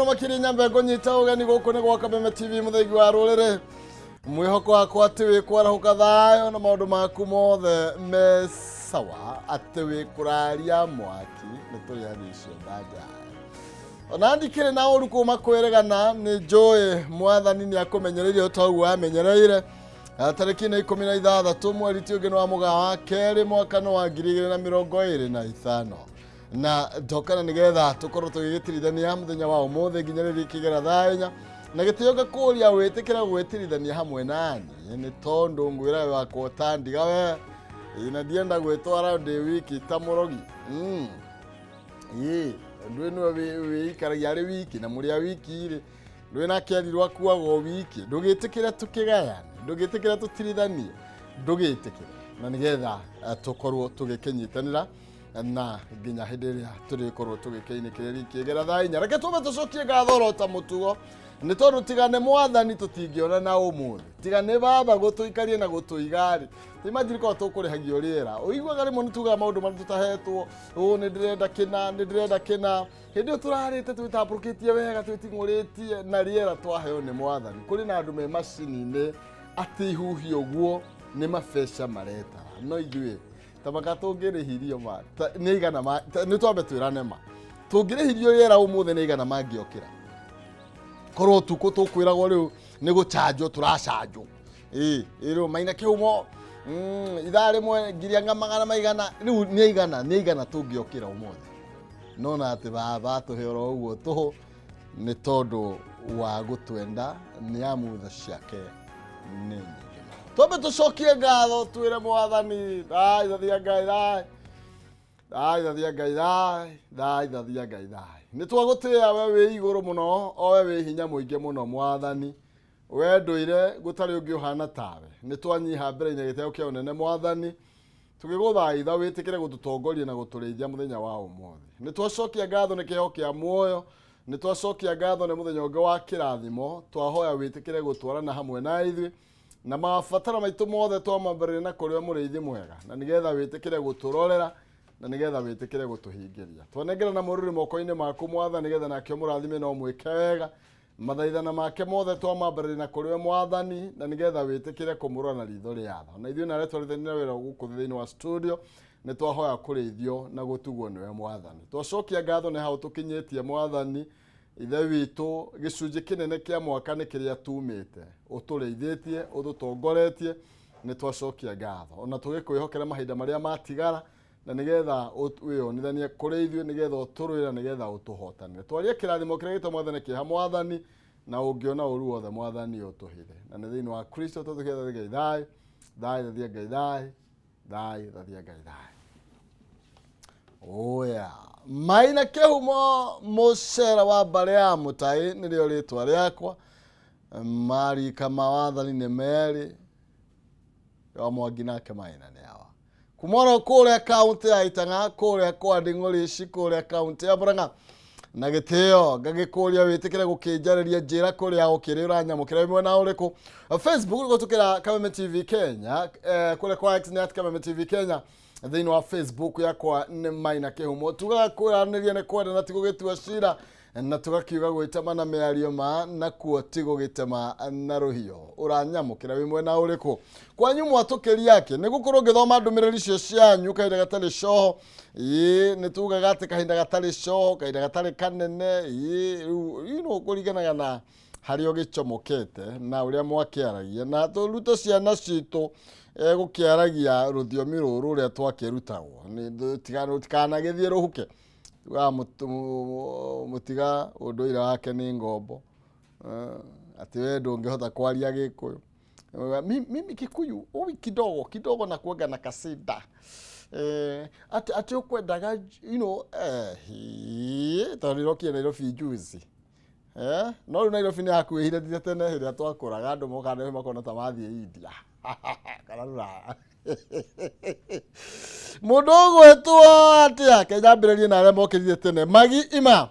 Mũno makĩria nyambe ngũnyita ũgeni gũkũ nĩ gwa Kameme TV, mũthengi wa rũrĩrĩ. Mwĩhoko wakwa atĩ wĩ kwarahũka thayũ na maũndũ maku mothe me sawa, atĩ wĩ kũraria mwaki nĩ tũrĩ icio ndanja. Ona ndikĩrĩ na ũru kuma kwĩrĩgana, nĩ njũĩ mwathani nĩ akũmenyereire o ta ũguo amenyereire. Tarĩki nĩ 16 mweri ti ũngĩ nĩ wa mũgaa wa kerĩ, mwaka nĩ wa 2025, na ndokana nĩgetha tũkorwo tũgĩgĩtirithania mũthenya wa ũmũthĩ nginya rĩrĩa ikĩgera thaa 4, na gĩtĩo ngakũria wĩtĩkĩre gwĩtirithania hamwe nani, nĩ tondũ ngwĩra wakwa ũtandiga we. Ĩ, na ndienda gwĩtwara ndĩ wiki ta mũrogi. Ĩ, ndũĩ nĩwe wĩikaragia arĩ wiki na mũrĩa wiki rĩ, ndũĩ nake erirwo akuagwo wiki. Ndũgĩtĩkĩre tũkĩgayane, ndũgĩtĩkĩre tũtirithanie, ndũgĩtĩkĩre, na nĩgetha tũkorwo tũgĩkĩnyitanĩra na nginya hĩndĩ ĩrĩa tũrĩkorwo tũgĩkĩinĩkĩrĩria ikĩgera thaa 4. Reke tũme tũcokie ngatho oro ta mũtugo, nĩ tondũ tiga nĩ mwathani tũtingĩona na ũmũthĩ, tiga nĩ baba gũtũikaria na gũtũiga rĩ, imagine korwo tũkũrĩhagio rĩera. Ũiguaga rĩmwe nĩ tugaga maũndũ marĩa tũtahetwo, ũũ nĩ ndĩrenda kĩna, nĩ ndĩrenda kĩna, hĩndĩ ĩyo tũrarĩte twĩtambũrũkĩtie wega, twĩting'ũrĩtie na rĩera twaheo nĩ mwathani. Kũrĩ na andũ me macini-inĩ atĩ ihuhi ũguo nĩ mabeca maretara, no ithuĩ tamaka tũngĩrĩhirio ma nĩ igana nĩ twambe twĩrane ma tũngĩrĩhirio rĩera ũmũthĩ nĩ igana mangĩokĩra, korwo ũtukũ tũkwĩragwo rĩu nĩ gũcanjwo tũracanjwo. Ĩ rĩu maina kĩhumo, ithaa rĩmwe ngiria nga magana maigana, rĩu nĩ igana, nĩ igana tũngĩokĩra ũmũthĩ? Nona atĩ baba atũhe oro ũguo tũhũ nĩ tondũ wa gũtwenda, nĩ amu tha ciake nĩ nyingĩ mũno. Twambe tũcokie ngatho, twĩre mwathani thai thathia Ngai, thai thai thathia Ngai, thai thai thathia Ngai, thai. Nĩ twagũtĩĩa we wĩ igũrũ mũno, o we wĩ hinya mũingĩ mũno, mwathani we ndũire gũtarĩ ũngĩ ũhana tawe. Nĩ twanyiha mbere-inĩ gĩteo kĩa ũnene, mwathani, tũgĩgũthaitha wĩtĩkĩre gũtũtongoria na gũtũrĩithia mũthenya wa ũmũthĩ. Nĩ twacokia ngatho nĩ kĩheo kĩa muoyo, nĩ twacokia ngatho nĩ mũthenya ũngĩ wa kĩrathimo. Twahoya wĩtĩkĩre gũtwarana hamwe na ithuĩ na mabataro maitũ mothe twamambĩrĩria na kũrĩ we mũrĩithi mwega, na nĩgetha wĩtĩkĩre gũtũrorera na nĩgetha wĩtĩkĩre gũtũhingĩria. Twanengera na mũrũrĩ moko-inĩ maku, mwathani, nĩgetha nake ũmũrathime na ũmwĩke wega. Mathaithana make mothe twamambĩrĩria na kũrĩ we mwathani, na nĩgetha wĩtĩkĩre kũmũrora na ritho rĩa tha. Na ithuĩ na arĩa twarĩthanire wĩra gũkũ thĩinĩ wa studio, nĩ twahoya kũrĩithio na gũtugwo nĩwe mwathani. Twacokia ngatho nĩ hau tũkinyĩtie, mwathani ithe witũ. Gĩcunjĩ kĩnene kĩa mwaka nĩ kĩrĩa tumĩte ũtũrĩithĩtie, ũtũtongoretie. Nĩ twacokia ngatho ona tũgĩkwĩhokera mahinda marĩa matigara, na nĩgetha wĩyonithanie kũrĩ ithuĩ, nĩgetha ũtũrũĩre, nĩgetha ũtũhotanĩre. Twarie kĩrathimo kĩrĩa gĩtwo mwathani kĩha mwathani, na ũngĩona ũru wothe, mwathani, ũtũhithe. Na nĩ thĩinĩ wa Kristo tũtũkĩra Ngai thayũ, thayũ thathia Ngai, thayũ, thayũ thathia Ngai, thayũ. Oya Maina Kĩhumo, mũcera wa mbarĩ ya mũtai nĩrĩo rĩtwa rĩakwa. Marika ma wathani nĩ merĩ wa Mwangi nake Maina nĩ awa kuma oro kũrĩa kaũntĩ ya Itang'a, kũrĩa kwa Nding'ũrĩci, kũrĩa kaũntĩ ya Murang'a. Na gĩtĩo ngagĩkũria wĩtĩkĩre gũkĩnjarĩria, njĩra kũrĩa ũkĩrĩ, ũranyamũkĩra wĩ mwena ũrĩkũ. Facebook gũtũkĩra Kameme TV Kenya, kũrĩa kwa X nĩ @KamemeTV Kenya. Thĩinĩ wa Facebook yakwa nĩ Maina Kĩhumo. Tugaga kwĩranĩria nĩ kwenda na ti gũgĩtua cira, na tũgakiuga gwĩtema na mĩario ma nakuo ti gũgĩtema na rũhiũ. Ũranyamũkĩra wĩ mwena ũrĩkũ kwanyu mwatũkĩria akĩ nĩ gũkorwo ngĩthoma ndũmĩrĩri icio cianyu kahinda gatarĩ coho? Ĩĩ, nĩ tugaga atĩ kahinda gatarĩ coho, kahinda gatarĩ kanene. Ĩĩ, rĩu kũringanaga na harĩa ũgĩcomokete na ũrĩa mwakĩaragia, na tũrute ciana citũ gũkĩaragia rũthiomi rũrũ rũrĩa twakĩrutagwo. Rũtikanagĩthiĩ rũhuke. Tugaga mũtiga ũndũire wake nĩ ngombo. Atĩ we ndũngĩhota kwaria Gĩkũyũ. Mimi Kikuyu ui kidogo kidogo na kuaga na kasida, atĩ ũkwendaga tondũ ndĩrokire Nairobi juzi. No rĩu Nairobi nĩ hakuhĩire tita tene hĩrĩa twakũraga, andũ mokaga Nairobi makona ta mathiĩ India kana rũraya. Mũndũ ũgwĩtwo atĩa? Kenya ambĩrĩrie na arĩa mokĩrire tene. Magi Ima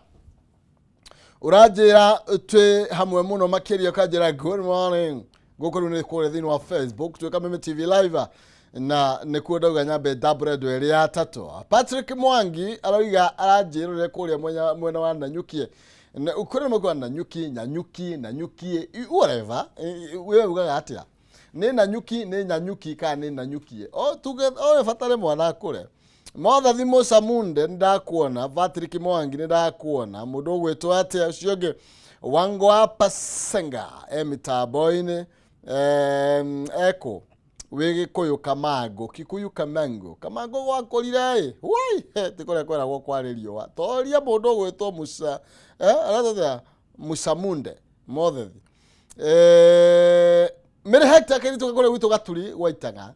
ũranjĩra twĩ hamwe mũno makĩria, ũkanjĩra good morning. Gũkũ rĩu nĩ kũrĩa thĩinĩ wa Facebook twĩ Kameme TV Live, na nĩkuo ndauga nyambe ndambũre andũ erĩ atatũ. Patrick Mwangi aroiga aranjĩrore kũrĩa mwena wa Nanyukie. Kũrĩ maugaga Nanyuki, Nyanyuki, Nanyukie, whatever. We ugaga atĩa? Nĩ Nanyuki, nĩ Nyanyuki kana nĩ Nanyukie? O tuge o batare mwana akũre. Mothathi Musamunde nĩndakuona, Patrick Mwangi nĩndakuona, mũndũ ũgwĩtwo atĩa ũcio ũngĩ Wangwa Pasenga e mĩtambo-inĩ eko wĩ Gĩkũyũ Kamango, Kikuyu Kamango, Kamango gwakũrire ĩ wai ti kũrĩa kweragwo kwarĩ riũa. Toria mũndũ ũgwĩtwo Musa aretwo atĩa? Musamunde Mothethi. Mĩrĩ hekta kĩritũ kũrĩa gwitũ Gaturi gwa Itaga.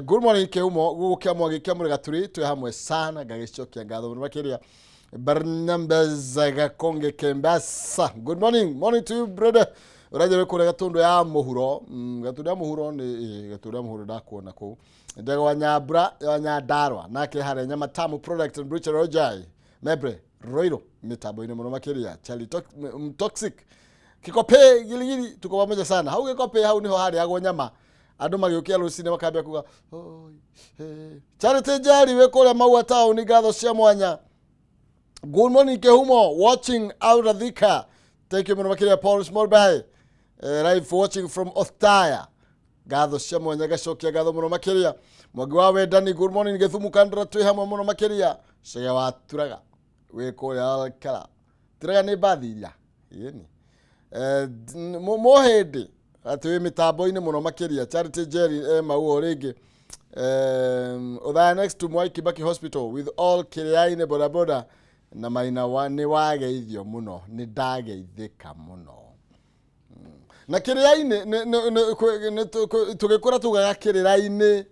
Good morning Kĩhumo, gũkũ kĩa Mwangi kĩa Mũrĩ Gaturi twĩ hamwe sana, ngagĩcokia ngatho mũno makĩria. Barnabas Gakonge Kembasa, good morning, morning to you brother. Ũranjĩra wĩ kũrĩa Gatũndũ ya Mũhuro. Gatũndũ ya Mũhuro nĩ Gatũndũ ya Mũhuro ndakuona kũu. Ndegwa Nyambura ya Nyandarua nake harĩa Nyama Tamu Product and Butchery Ojai Mebre Roiro mitambo-inĩ mũno makĩria. Charlie Toxic Kikope giligili, tuko pamoja sana hau Gikope, hau niho harĩagwo nyama andũ magĩũkĩra rũcinĩ makambia kuga "Oi, eh." Charity Njeri wĩ kũrĩa Maua town, ngatho cia mwanya. Good morning Kehumo, watching out of Thika. Thank you mũno makĩria. Paul Small Bay, live watching from Othaya, ngatho cia mwanya, gacokia ngatho mũno makĩria. Mwangi wa Wendani, good morning Gĩthumu Kandara, twĩ hamwe mũno makĩria. Cege wa Turaga wĩ kũrĩa Olkara, Turaga nĩ mbathi iria ĩni mũhĩndĩ atĩ wĩ mĩtambo-inĩ mũno makĩria. Charity Jerry mau o rĩngĩ Othaya next to Mwai Kibaki Hospital with all Kĩrĩainĩ bodaboda na maina wa, nĩ wageithio mũno, nĩ ndageithĩka mũno. Na kĩrĩainĩ tũgĩkũra tugaga kĩrĩra-inĩ,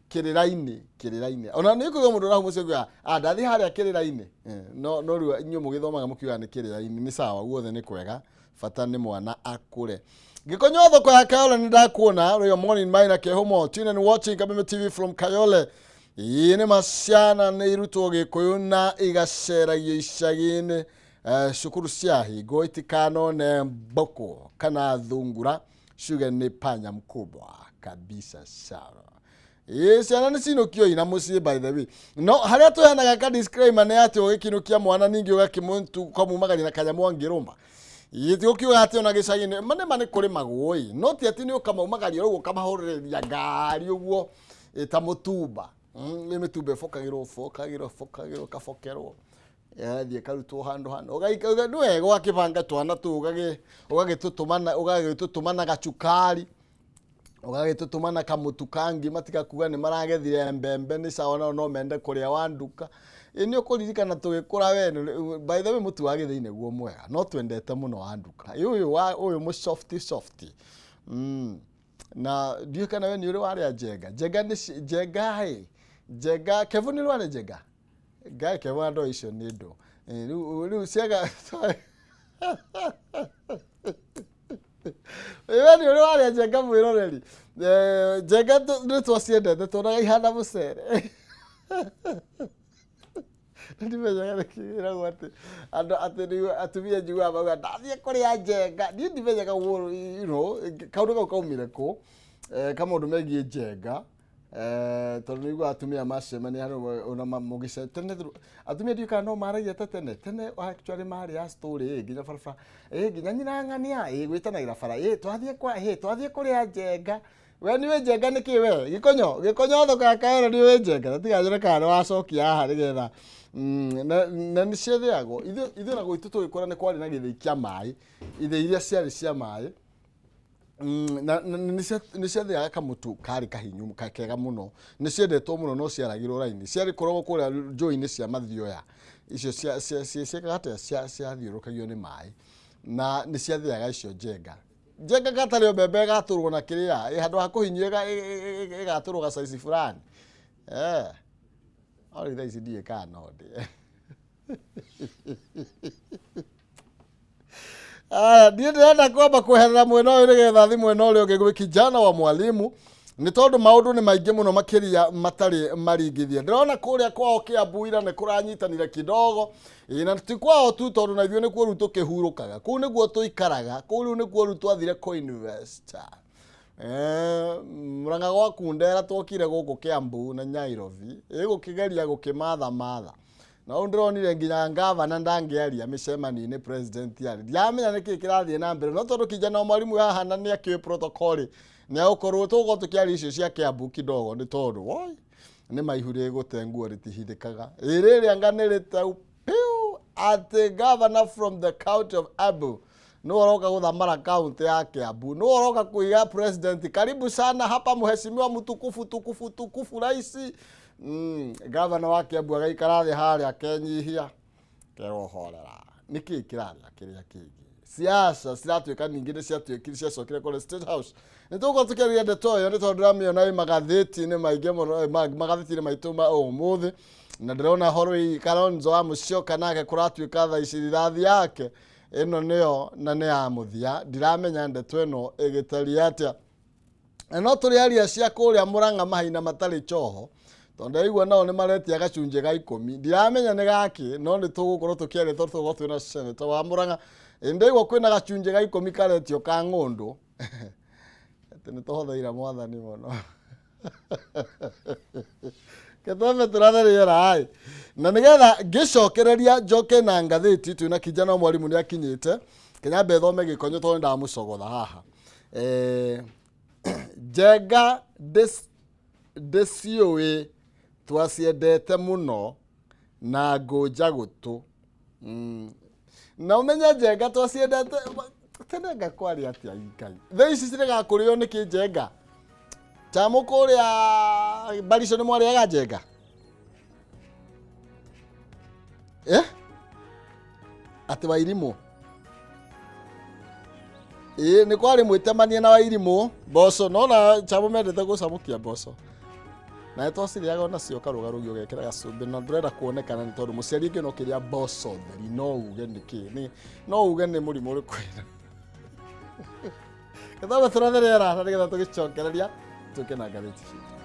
kĩrĩra-inĩ, kĩrĩra-inĩ. Ona nĩ kũigua mũndũ ũrahuma ũcio akiuga, "Ah, ndathiĩ harĩa kĩrĩra-inĩ." No rĩu inyuĩ mũgĩthomaga mũkiugaga nĩ kĩrĩra-inĩ. Nĩ sawa, guothe nĩ kwega, bata nĩ mwana akũre. Gĩkonyo thoko ya Kayole nĩ ndakuona rĩo. Morning Maina Kehumo, tune and watching Kabeme TV from Kayole. Ĩĩ nĩ ma, ciana nĩ irutwo Gĩkũyũ na igaceragio icagi-inĩ. Cukuru ciahingwo itikanone mbũkũ kana thungura ciuge nĩ panya mkubwa kabisa. Sawa, ĩĩ ciana nĩ cinũkio ina mũciĩ. By the way, no harĩa tũheanaga ka disclaimer nĩ atĩ ũgĩkinũkia mwana ningĩ ũgakĩmumagaria na kanyamũ angĩrũma. Ĩĩ ti ũkiuga atĩ ona gĩcagi-inĩ ma nĩ ma nĩ kũrĩmagwo ĩ, no ti atĩ nĩ ũkamaumagaria ũguo ũkamahũrĩrĩria ngari ũguo ta mũtumba. Nĩ mĩtumba ĩbokagĩrwo bokagĩrwo bokagĩrwo kabokerwo ĩgathiĩ ĩkarutwo handũ hana ũgaika nĩ wega ũgakĩbanga twana tũu ũgagĩtũtũma na gacukari, ũgagĩtũtũma na kamũtu kangi, matigakuga nĩ maragethire mbembe nĩ sawa nao no mende kũrĩa wa nduka. Ĩ nĩ ũkũririkana tũgĩkũra we by the way mũtu wa gĩthĩi nĩguo mwega, no twendete mũno wa nduka. Ĩ ũyũ wa ũyũ mũ soft soft. Na ndiũĩ kana we nĩ ũrĩ warĩa njenga. Njenga nĩ njenga ĩ njenga Kevo, nĩ ũrĩ warĩa njenga? Ngai, Kevo andũ icio nĩ ndũ. Rĩu ciaga we nĩ ũrĩ warĩa njenga mwĩroreri? Njenga nĩ twaciendete, tuonaga ihana mũcere. Ndimenyaga nĩkĩ wĩragwo atĩ andũ atĩ rĩu atumia njiguaga mauga ndathiĩ kũrĩa njenga. Niĩ ndimenyaga kaũndũ kau kaumire kũ. Kamaũndũ megiĩ njenga. Tondũ nĩ iguaga atumia macemania harĩa ona mũgĩce tene atumia ndiũĩ kana no maragia ta tene tene. Actually marĩ a story ĩ nginya barabara ĩ nginya nyina ng'ania ĩ gwĩtanagĩra bara ĩ twathiĩ kwa ĩ twathiĩ kũrĩa njenga. We nĩ njenga nĩ kĩ? We gĩkonyo, gĩkonyo thoko ya Kayore nĩ njenga na tiganjĩre kana nĩ wacokia haha nĩgetha na nĩ ciathĩagwo. Ithuĩ na gwitũ tũgĩkũra nĩ kwarĩ na gĩthĩi kĩa maĩ, ithĩi iria ciarĩ cia maĩ. Na nĩ ciathĩaga kamũtu karĩ kahinyu kega mũno, nĩ ciendetwo mũno, no ciaragĩrwo raini, ciarĩ koragwo kũrĩa njũĩ-inĩ cia mathioya icio ciĩkaga atĩa, ciathiũrũrũkagio nĩ maĩ na nĩ ciathĩaga icio njenga. Njenga gatarĩ o mbembe ĩgatũrwo na kĩrĩa ĩ handũ ha kũhinyio ĩgatũrwo gacaici fulani. No rĩu thaa ici ndiũĩ kana no ndĩe. Aya, niĩ ndĩrenda kwamba kweherera mwena ũyũ nĩgetha thi mwena ũrĩa ũngĩ gwĩ kijana wa mwalimu, nĩ tondũ maũndũ nĩ maingĩ mũno makĩria matarĩ maringithie. Ndĩrona kũrĩa kwao Kĩambu ira nĩ kũranyitanire kidogo. Ĩ, na ti kwao tu, tondũ na ithuĩ nĩkuo rĩu tũkĩhurũkaga, kũu nĩkuo tũikaraga, kũu rĩu nĩkuo rĩu twathire kũ-invest. Mũrang'a gwa Kundera twokire gũkũ Kĩambu na Nyairobi ĩgũkĩgeria gũkĩmatha matha. Na ũũ ndĩronire nginya ngavana ndangĩaria mĩcemanio-inĩ president arĩ. Ndiramenya nĩkĩ kĩrathiĩ na mbere, no tondũ kijana wa mwalimu haha na nĩ akĩũĩ protocol nĩ agũkorwo tũgũkorwo tũkĩaria icio cia Kiambu kidogo nĩ tondũ woi nĩ maihu rĩgũte nguo rĩtihithĩkaga. Ĩ rĩrĩ anga nĩ rĩteu piu atĩ governor from the county of Embu nĩwe ũroka gũthamara kaunti ya Kiambu, nĩwe ũroka kuiga president karibu sana hapa mheshimiwa mtukufu tukufu tukufu raisi. Gavana wa Kiambu agaikara thĩ harĩa akenyihia kerwo horera nĩkĩ kĩrarĩa kĩrĩa kĩngĩ. Siasa ciratuĩka ningĩ nĩ ciatuĩkire ciacokire kũrĩ State House. Nĩ tũgũkorwo tũkĩaria ndeto ĩyo nĩ tondũ ndĩramĩona ĩ magathĩti-inĩ maingĩ mũno, magathĩti-inĩ maitũ ma ũmũthĩ, na ndĩrona horo wĩgiĩ Kalonzo wa Musyoka nake kũratuĩka thaa ici rithathi yake ĩno nĩyo na nĩ ya mũthia. Ndiramenya ndeto ĩno ĩgĩtariĩ atĩa. Na no tũrĩ aria cia kũrĩa Mũrang'a mahaina matarĩ coho, tondũ ndaigua nao nĩ maretia gacunjĩ ga 10. Ndiramenya nĩ gakĩ, no nĩ tũgũkorwo tũkĩaria tondũ tũgũkorwo twĩna senator wa Mũrang'a. Ĩ ndaigua kwĩna gacunjĩ ga 10 karetio ka ng'ũndũ. Atĩ nĩ tũhotheire mwathani mũno. Ketwambe tũrathe rĩera ĩ. Na nĩgetha ngĩcokereria njoke na ngathĩti twĩna kijana wa mwalimu nĩ akinyĩte. Kenyambe thome gĩkonyo tondũ ndamũcogotha haha. Njenga ndĩciũĩ twaciendete mũno na ngũnja gũtũ. Na ũmenye njenga twaciendete tene ngakwaria atĩa Ngai. Thaa ici ciregaga kũrĩo nĩkĩ njenga? Chamũ kũrĩa Barico nĩ mwarĩaga njenga? Atĩ Wairimũ? Ĩĩ nĩ kwarĩ mwĩtemania na Wairimũ mboco, nona Chamũ mendete gũcamũkia mboco. Na nĩ twacirĩaga onacio karũgarũgi ũgekĩra gacumbĩ, na ndũrenda kuonekana nĩ tondũ mũciari ũngĩ no kĩrĩa mboco theri no uge nĩkĩ, no uge nĩ mũrimũ ũrĩkũ wĩna. Gĩthomo tũrathe rĩera na nĩgetha tũgĩcokereria tũke na ngathĩti citũ.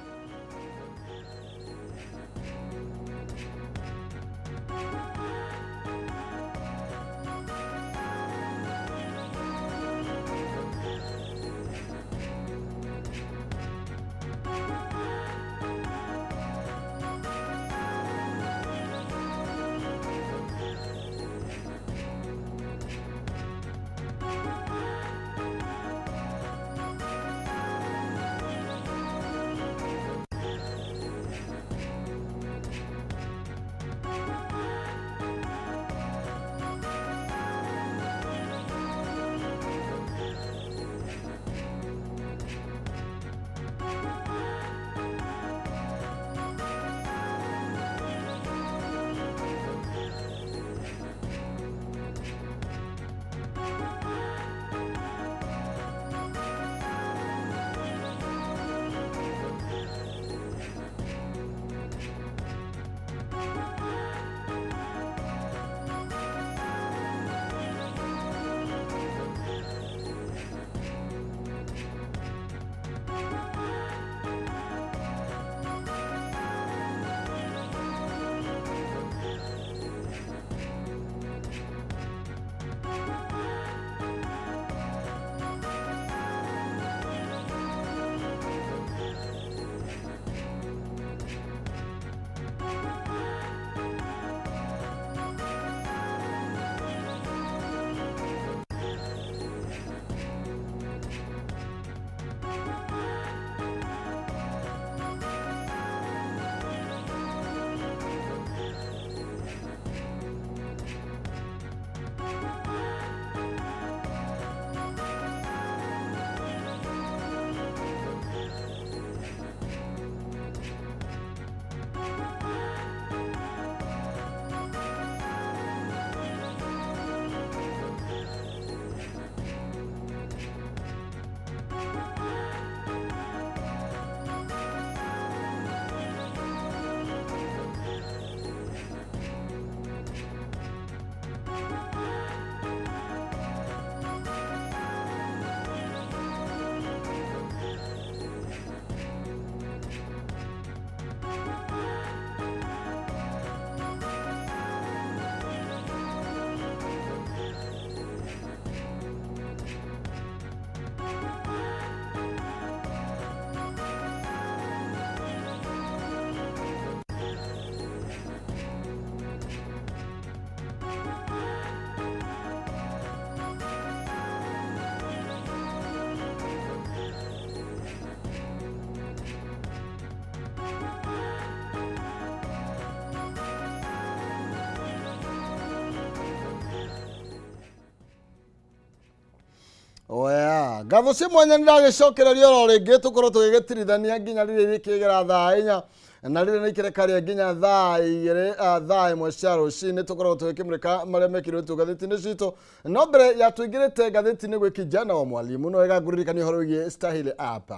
Oya, ngatho cia mwanya nĩ ndagĩcokereria oro rĩngĩ tũkorwo tũgĩgĩtirithania nginya rĩrĩa rĩkĩgera thaa 4 na rĩrĩ nĩ ikereka rĩa nginya thaa 2, thaa 1 cia rũcinĩ tũkoragwo tũgĩkĩmũrĩka marĩa mekĩrĩtwo ngathĩti-inĩ citũ. No mbere ya tũingĩrĩte ngathĩti-inĩ gwĩ kijana wa mwalimu no wega ngũririkania ũhoro wĩgiĩ Stahili app.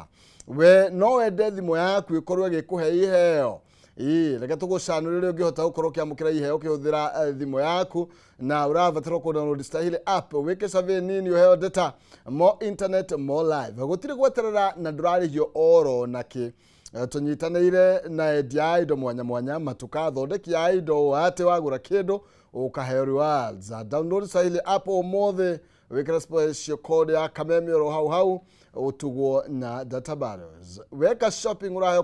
We no wende thimũ yaku ĩkorwo ĩgĩkũhe iheo. Ĩĩ, reke tũgũcanũre ũrĩa ũngĩhota gũkorwo ũkĩamũkĩra iheo ũkĩhũthĩra thimũ yaku, na ũrabatara kũ download Stahili app, wĩke survey nini, ũheo data, more internet, more live, gũtirĩ gweterera na ndũrarĩhio oro nakĩ. Tũnyitanĩire na endia a indo mwanya mwanya, matuka, athondeki a indo, atĩ wagũra kĩndũ ũkaheo rewards. Download Stahili app ũmũthĩ, wĩkĩre special code ya Kameme oro hau hau, ũtugwo na data bundles. Weka shopping ũraheo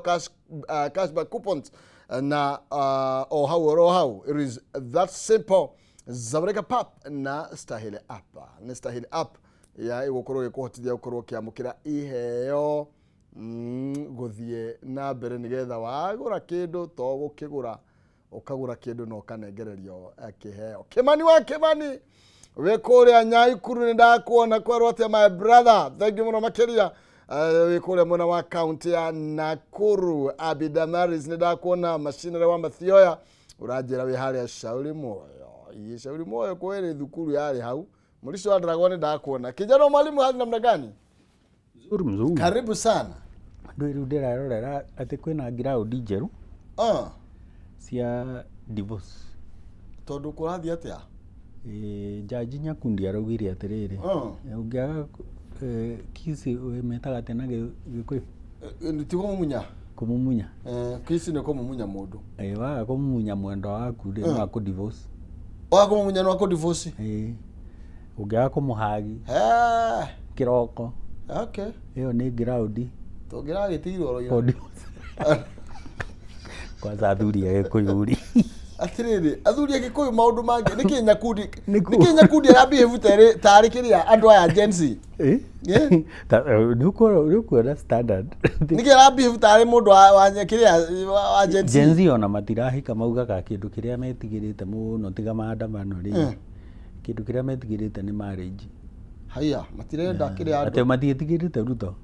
cashback coupons na o hau oro hau. It is that simple. Zabarika pap na Stahili app. Nĩ Stahili app ya ĩgũkorwo ĩgĩkũhotithia gũkorwo ũkĩamũkĩra iheo, gũthiĩ na mbere nĩgetha wagũra kĩndũ to gũkĩgũra, ũkagũra kĩndũ na ũkanengererio kĩheo. Kĩmani wa Kĩmani wĩ kũrĩa Nyaikuru, nĩ ndakuona. Kwerwo atĩa, my brother? Thank you mũno makĩria. Wĩ kũrĩa mwena wa kaunti ya Nakuru, Abidamaris, nĩ ndakuona. Macinere wa Mathioya, ũranjĩra wĩ harĩa Shauri Moyo. Ii, Shauri Moyo kwĩrĩ thukuru yarĩ hau. Mũrico wa Ndaragwa, nĩ ndakuona. Kijana wa mwalimu, hali namna gani? Mzuri mzuri. Karibu sana. Ndũ rĩu ndĩrarorera atĩ kwĩna ground njerũ cia divorce. Tondũ kũrathiĩ atĩa? Jaji Nyakundi araugire atĩrĩrĩ, ũngĩaga kiss, metaga atĩa na Gĩkũyũ? Ti kũmumunya? Kũmumunya. Kiss nĩ kũmumunya mũndũ. Waga kũmumunya mwendwa waku rĩ, no akũ divorce. Waga kũmumunya no akũ divorce? Ũngĩaga kũmũhagi kĩroko. Ĩyo nĩ ground Tũngĩragĩtigirwo oro ira. For divorce. Kwanza athuri a Gĩkũyũ rĩ. Atĩrĩrĩ, athuri a Gĩkũyũ maũndũ mangĩ nĩkĩ Nyakundi Nĩkũ? Nĩkĩ Nyakundi arabehave tarĩ kĩrĩa andũ aya Gen Z? Eh? Nĩ ũkuona standard. Nĩkĩ arabehave tarĩ mũndũ wa kĩrĩa wa Gen Z? Gen Z ona matirahika, maugaga kĩndũ kĩrĩa metigĩrĩte mũno tiga maandamano rĩ, kĩndũ kĩrĩa metigĩrĩte nĩ marriage. Haya, matirenda kĩrĩa atĩ andũ matiĩtigĩrĩte Ruto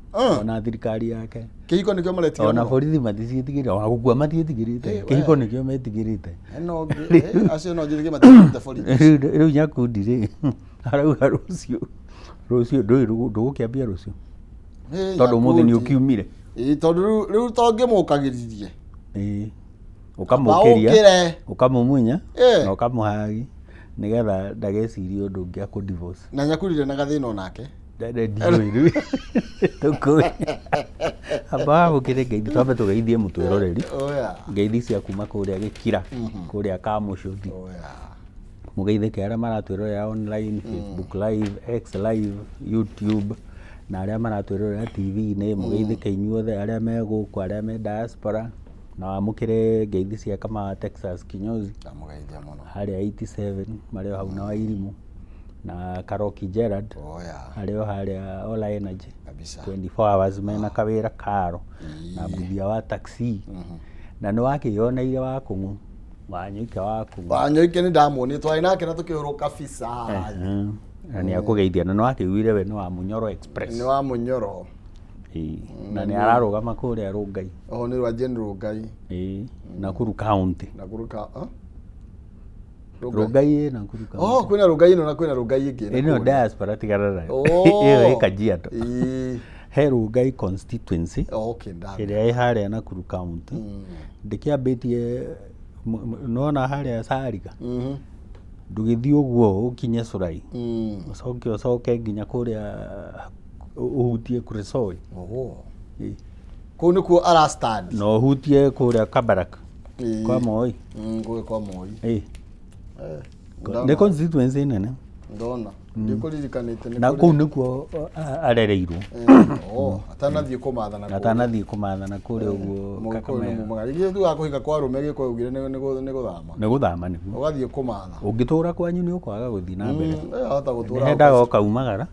ona thirikari yake. Kĩhiko nĩkĩo maretigĩra ona mũno. Borithi maticiĩtigĩrĩte, ona gũkua matiĩtigĩrĩte. Kĩhiko nĩkĩo metigĩrĩte. Ĩno acio no njĩrĩge matigĩrĩte borithi. Rĩu Nyakundi rĩ arauga rũciũ ndũĩ ndũgũkĩambia rũciũ tondũ ũmũthĩ nĩ Nyakundi. ũkiumire. Ĩ, tondũ rĩu tongĩmũkagĩririe. Ũkamũkĩria, Maũkĩre. ũkamũmunya na ũkamũhagi nĩgetha ndagecirie ũndũ ũngĩ akũ divorce. Na Nyakundi na gathĩna onake. Ndiũĩ rĩu tũkũĩ amba wamũkĩre ngeithi, twambe tũgeithie mũtwĩroreri. Oya. Ngeithi cia kuma kũrĩa Gĩkira, kũrĩa Kamũcũthi. Oya. Mũgeithĩke arĩa maratwĩrorera online, Facebook live, X live, YouTube, na arĩa maratwĩrorera TV-inĩ, mũgeithĩke inyuothe arĩa me gũkũ, arĩa me diaspora, na wamũkĩre ngeithi cia Kama Texas kinyozi. Ndamũgeithia mũno. Harĩa 87 marĩ o hau na Wairimũ na Karoki Gerard. Oya. Arĩ o harĩa Ola Energy. Kabisa. 24 hours mena kawĩra karo na mbuthia wa taxi, na nĩ wakĩyoneire Wakũng'ũ, Wanyũike Wakũng'ũ. Wanyoike nĩ ndamuonire, twarĩ nake na tũkĩhũrwo kabisa. Na nĩ akũgeithia, na nĩ wakĩiguire we nĩ wa Munyoro Express. Nĩ wa Mũnyoro. Na nĩ ararũgama kũrĩa Rũngai. Oho nĩ rwa Jane Rũngai. Nakuru County. Nakuru ka Rũngai ĩ Nakuru County. Oh, kwĩna Rũngai ĩno na kwĩna Rũngai ĩngĩ. Ĩno Nakuru. diaspora tigana nayo. Ĩyo ĩ Kajiado. He Rũngai constituency Okay, ndamenya. ĩrĩa ĩ harĩa Nakuru County. Ndĩkĩambĩtie nĩwona harĩa Sariga, ndũgĩthiĩ ũguo ũkinye Curai, ũcoke ũcoke nginya kũrĩa ũhutie Kuresoi. Oho. Kũu nĩkuo arastand. Na ũhutie kũrĩa Kabarak kwa Moi. Kũu kwa Moi. Nĩ constituency nene. Ndona. Ndikũririkanĩte nĩ Na kũrĩ- kũu nĩkuo arereirwo. Oh, atanathiĩ kũmatha na kũrĩa. Atanathiĩ kũmatha na kũrĩa ũguo. Mũgĩkũyũ nĩ Kakamega. mumagara. Ithuĩ tugaga kũhika kwa arũme, Gĩkũyũ augire nĩ gũthama. Nĩ gũthama nĩguo. Ũgathiĩ kũmatha. Ũngĩtũra kwanyu nĩ ũkwaga gũthiĩ na mbere. Ahota gũtũra. Nĩ hendaga ũkaumagara.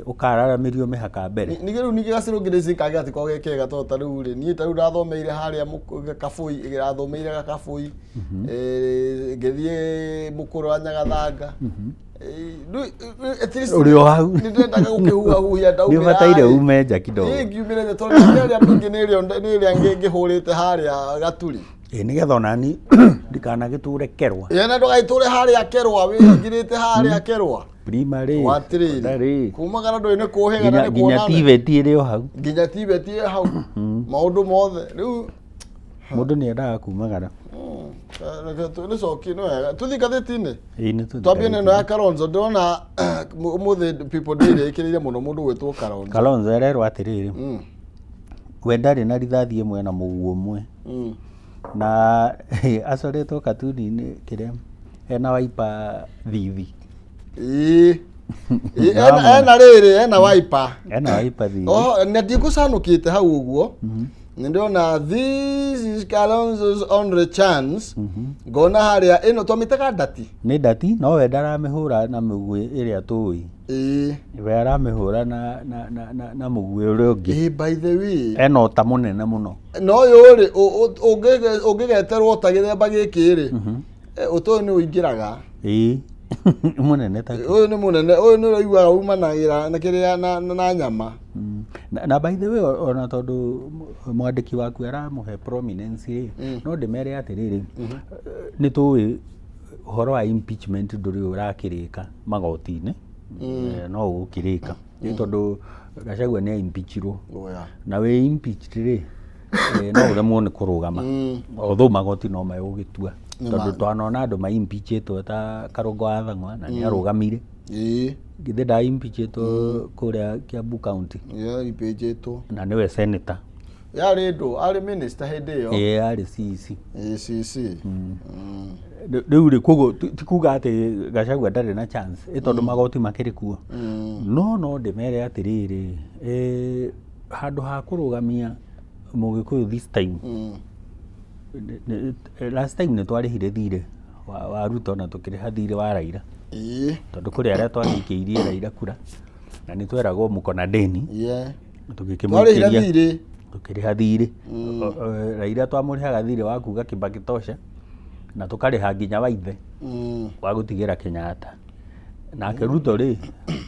Ũkararamĩrio mĩhaka mbere. Ningĩ rĩu ningĩ gacĩrũ ngĩrĩci kangĩ gatikoragwo ge kega tondũ ta rĩu rĩ, niĩ ta rĩu ndathomeire harĩa Kabũi, ndathomeire Gakabũi, ngĩthiĩ Mũkũrũ wa Nyagathanga. Rĩu, at least Ũrĩ o hau. Nĩ ndendaga gũkĩhuhahuhia ndaumĩra Nĩ ũbataire rĩ. ume nja kidogo. Ĩĩ, ngiumĩre nja tondũ mĩaka ĩrĩa mĩingĩ nĩ ĩrĩa ngĩhũrĩte harĩa Gaturi. Ĩ nĩgetha onani ndikanagĩtũre Kerwa. Ĩĩ, na ndũgagĩtũre harĩa Kerwa, wĩhingĩrĩte harĩa Kerwa. Primary. Watirĩrĩ. Secondary. Kumagara ndũĩ nĩ kũhĩga na Nginya nĩ nginya kuonana. TVET ĩrĩ o hau. Nginya TVET ĩ hau. Maũndũ mothe. Rĩu Mũndũ nĩ endaga kumagara. Reke nĩ coki nĩ wega. Tũthiĩ ngathĩti-inĩ. Ĩĩ nĩ tũthiĩ Twambie na ĩno ngathĩti-inĩ. ya Kalonzo. Ndĩrona ũmũthĩ People Daily ĩkĩrĩire mũno mũndũ ũgwĩtwo Kalonzo. Kalonzo arerwo atĩrĩrĩ, we ndarĩ na rithathi ĩmwe na mũguo ũmwe. Na acoretwo katuni-inĩ kĩrĩa ena waipa thithi. Ĩĩ. Ĩĩ, ena rĩrĩ, ena waipa. Ena waipa thithi. Oh, na ndigũcanũkĩte hau ũguo. Nĩ ndĩrona this is Kalonzo's only chance. Ngona harĩa ĩno twamĩtaga ndati. Nĩ ndati, no we ndaramĩhũra na mĩguĩ ĩrĩa tũĩ. Ĩĩ. We aramĩhũra na mũguĩ ũrĩa ũngĩ. Ĩĩ, by the way. Ena ũta mũnene mũno. Na ũyũ rĩ, ũngĩgeterwo ũta gĩthemba gĩkĩ rĩ, ũta ũyũ nĩ ũingĩraga. Ĩĩ. Mũnene ta kĩ. Ũyũ nĩ mũnene, ũyũ nĩ ũraiguaga umanagĩra na kĩrĩa na nyama. Na by the way, ona tondũ mwandĩki waku aramũhe prominence rĩ, no ndĩmere atĩrĩrĩ, nĩ tũĩ ũhoro wa impeachment ndũrĩ ũrakĩrĩka magoti-inĩ, no ũgũkĩrĩka. Nĩ tondũ Gachagua nĩ impeachirwo. Na wĩ impeached rĩ, no ũremwo nĩ kũrũgama. Although magoti no megũgĩtua. Tondũ twanona andũ ma impeachĩtwo ta Karũngo wa Thang'wa na nĩ arũgamire. Githĩ nda impeachĩtwo kũrĩa Kiambu County. Yeah, impeachĩtwo. Na nĩwe senator. Yarĩ ndũ, arĩ minister hĩndĩ ĩyo. Ĩĩ, arĩ CEC. Ĩĩ, CEC. Rĩu rĩ, koguo ti kuga atĩ Gachagua ndarĩ na chance, ĩ tondũ magoti makĩrĩ kuo. No ndĩmere atĩrĩrĩ, handũ ha kũrũgamia Mũgĩkũyũ this time, last time nĩ twarĩhire thirĩ wa Ruto na tũkĩrĩha thirĩ wa Raila. Tondũ kũrĩ arĩa twagĩikĩirie Raila kura na nĩ tweragwo mko na deni. Twarĩhire Tũgĩkĩmũikĩria. Thirĩ. Tũkĩrĩha thirĩ. Raila twamũrĩhaga thirĩ wa kuga Kibaki tosha na tũkarĩha nginya wa ithe wa gũtigĩra Kenyatta. Nake Ruto rĩ,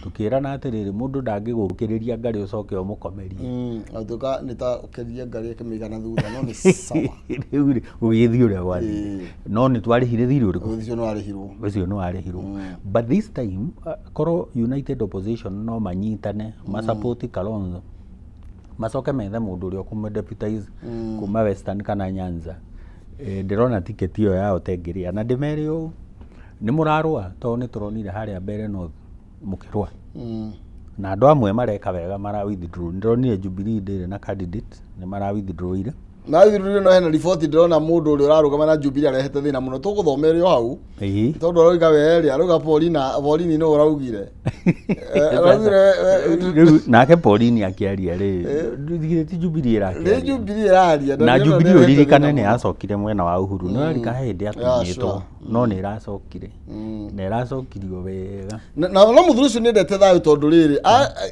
tũkĩrana atĩrĩrĩ, mũndũ ndangĩgũkĩrĩria ngarĩ ũcoke ũmũkomerie. Atuĩka nĩ ta ũkĩria ngarĩ ĩkĩmĩiga na thutha, no nĩ sawa. Rĩu rĩ, gũgĩthiĩ ũrĩa gwathire. No nĩ twarĩhire thirĩ ũrĩkũ? Ũcio nĩ warĩhirwo. Ũcio nĩ warĩhirwo. But this time, korwo United Opposition no manyitane, masupport Kalonzo, macoke methe mũndũ ũrĩa ũkũmũ-deputize kuma Western kana Nyanza. Ndĩrona tiketi ĩyo yao ta ĩngĩrĩa. Na ndĩmere ũũ, nĩ mũrarũa tondũ nĩ tũronire harĩa mbere North mũkĩrũa. Na andũ amwe mareka wega mara withdraw. Ndĩronire Jubilee ndĩrĩ na candidate, nĩ mara withdrawire. Na withdrawire, no hena riboti ndĩrona mũndũ ũrĩa ũrarũgama na Jubilee arehete thĩna mũno, tũgũthomere o hau. Tondũ arauga we rĩ, arauga Paulina, Pauline nĩ ũraugire. Araugire Rĩu nake Pauline akĩaria rĩ, githĩ ti Jubilee nĩ ĩrakĩaria? Jubilee ĩraria. Na ndĩrona Jubilee nĩrehete ũririkane thĩna nĩ mũno. yacokire mwena wa Uhuru. Nĩ ũrarika he hĩndĩ yatunyĩtwo, no nĩ ĩracokire. Na ĩracokirio wega. Na mũthuri ũcio nĩendete thayũ tondũ rĩrĩ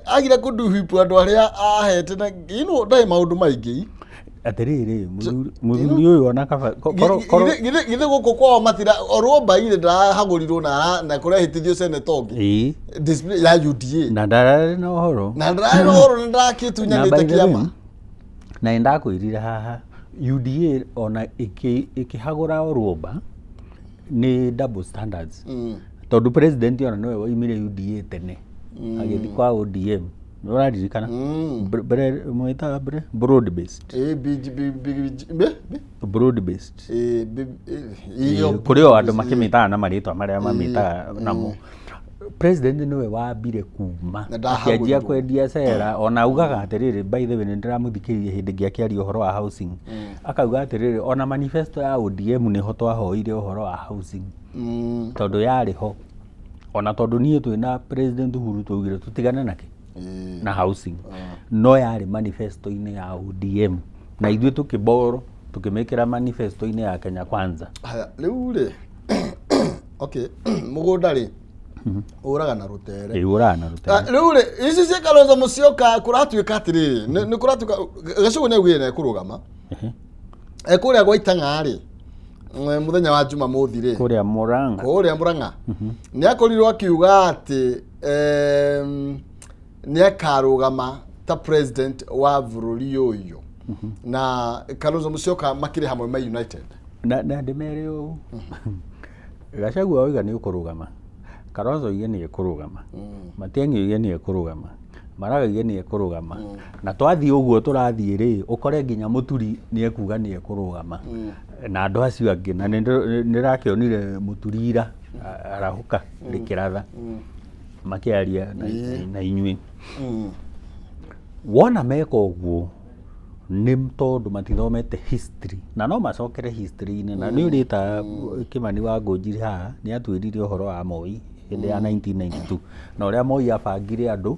agire kũnduhipũ andũ arĩa ahete na ndarĩ maũndũ maingĩ. Atĩrĩrĩ, mũthuri ũyũ ona kaba korwo Githĩ gũkũ kwao matira Orwomba irĩ ndarahagũrirwo na kũrehĩtithio seneta ũngĩ display ya UDA. Na ndararĩ na ũhoro. Na ndararĩ na ũhoro na Na by ndarakitunyanĩte the way, kĩama. Na nĩ ndakwĩrire haha, UDA ona ĩkĩhagũra Orwomba nĩ double standards. Tondũ president ona nĩwe waumire UDA tene agĩthiĩ kwa ODM. Nĩ ũraririkana? Mwĩtaga broad based. Ĩ, B, G, B, B, G, B, B? Broad based. Ĩ, B, ĩ, Kũrĩ o andũ makĩmĩtaga na marĩtwa marĩa mamĩtaga namo. President nĩwe wambire kuma Na akĩanjia ndahagũrirwo. Kwendia cera, ona augaga atĩrĩrĩ, by the way, nĩ ndĩramũthikĩrĩria hĩndĩ ĩngĩ akĩaria ũhoro wa housing, akauga atĩrĩrĩ, ona manifesto ya ODM nĩho twahoire ũhoro wa housing tondũ yarĩ ho, ona tondũ niĩ twĩna President Uhuru twaugire tũtigane nakĩ na housing, no yarĩ manifesto-inĩ ya ODM na ithuĩ tũkĩborrow tũkĩmĩkĩra manifesto-inĩ ya Kenya Kwanza. Haya, rĩu rĩ, okay, mũgũnda rĩ, Ũraga na rũtere. Ĩĩ, ũraga na rũtere. Ah, rĩu rĩ, ici cia Kalonzo Musyoka kũratuĩka atĩrĩrĩ, nĩ kũratuĩka Gachagua nĩ augire nĩ ekũrũgama. Kũrĩa gwa Itang'a rĩ, mũthenya wa Jumamothi rĩ, kũrĩa Murang'a, kũrĩa Murang'a nĩ akorirwo akiuga atĩ nĩ akarũgama ta president wa bũrũri ũyũ, na Kalonzo Musyoka makĩrĩ hamwe ma United. Na ndĩmere ũũ, Gachagua oiga nĩ ũkũrũgama, Kalonzo oige nĩ ekũrũgama, Matiang'i oige nĩ ekũrũgama, Maraga oige nĩ ekũrũgama, na twathiĩ ũguo tũrathiĩ rĩ, ũkore nginya Mũturi nĩ ekuga nĩ ekũrũgama na andũ acio angĩ. Na nĩ ndĩrakĩonire Mũturi ira arahũka rĩkĩratha makĩaria na inyuĩ. Wona meka ũguo nĩ tondũ matithomete history, na no macokere history-inĩ. Na nĩ ũrĩta Kĩmani wa Ngũnjiri haha nĩ atwĩrire ũhoro wa Moi hĩndĩ ya 1992 na ũrĩa Moi abangire andũ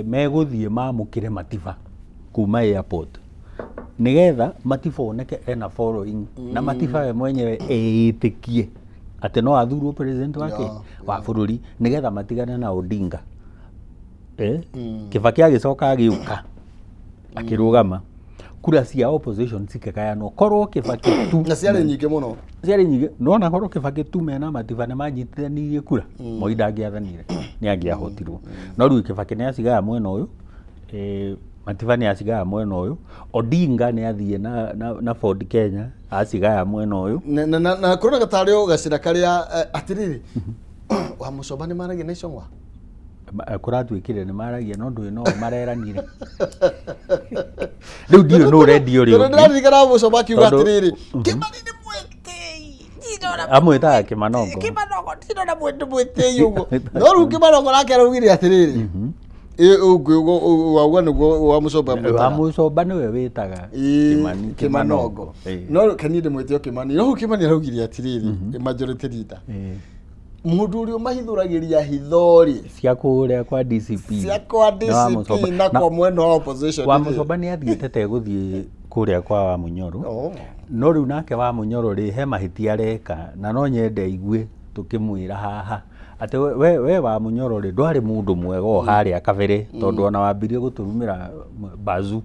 megũthiĩ mamũkĩre Matiba kuma airport, nĩgetha Matiba oneke ena following, na Matiba we mwenyewe eĩtĩkie atĩ no athurwo president wake wa bũrũri, nĩgetha matigane na Odinga. Kibaki agĩcoka agĩũka akĩrũgama, kura cia opposition cikĩgayanwo. Korwo Kibaki tu Na ciarĩ nyingĩ mũno. Ciarĩ nyingĩ. Nona korwo Kibaki tu mena Matiba nĩ manyitithanirie kura, Moi ndangĩathanire, nĩ angĩahotirwo. No rĩu Kibaki nĩ acigaya mwena ũyũ, Matiba nĩ acigaya mwena ũyũ, Odinga nĩ athiĩ na Ford Kenya acigaya mwena ũyũ. Na kũroneka tarĩ o gacĩra karĩa, atĩrĩrĩ, wa Mũcomba nĩ maragia na Icũng'wa. Kũratuĩkire nĩ maragia, no ndũĩ no mareranire. Rĩu ndiũĩ nũ ũrendia ũrĩa Tondũ ũngĩ. ndĩraririkana Mũcomba akiuga Tondũ- atĩrĩrĩ, Kĩmani nĩ mwĩtĩi. Amwĩtaga Kĩmanongo. Kĩmanongo ndinona mwĩtĩ mwĩtĩi ũguo. No rĩu Kĩmanongo nake araugire atĩrĩrĩ, wauga nĩguo wa Mũcomba Wa amwĩtaga. Mũcomba nĩwe wĩtaga Ĩĩ, Kĩmani. Kĩmanongo. No kaniĩ ndĩmwĩte o Kĩmani. No Kĩmani araugire atĩrĩrĩ, majority leader, mũndũ ũrĩa ũmahithũragĩria hitho rĩ cia kũrĩa kwa DCP cia kwa na wa DCP Mũcomba. Na kwa mwena wa opposition wa rĩ. Mũcomba nĩ athiĩte tegũthiĩ kũrĩa kwa wa Mũnyoro. No rĩu nake wa Mũnyoro rĩ, he mahĩtia areka, na no nyende aigue tũkĩmwĩra haha atĩ we wa Mũnyoro rĩ, ndwarĩ mũndũ mwega o harĩa kabere, tondũ ona wambirie gũtũrumĩra bazu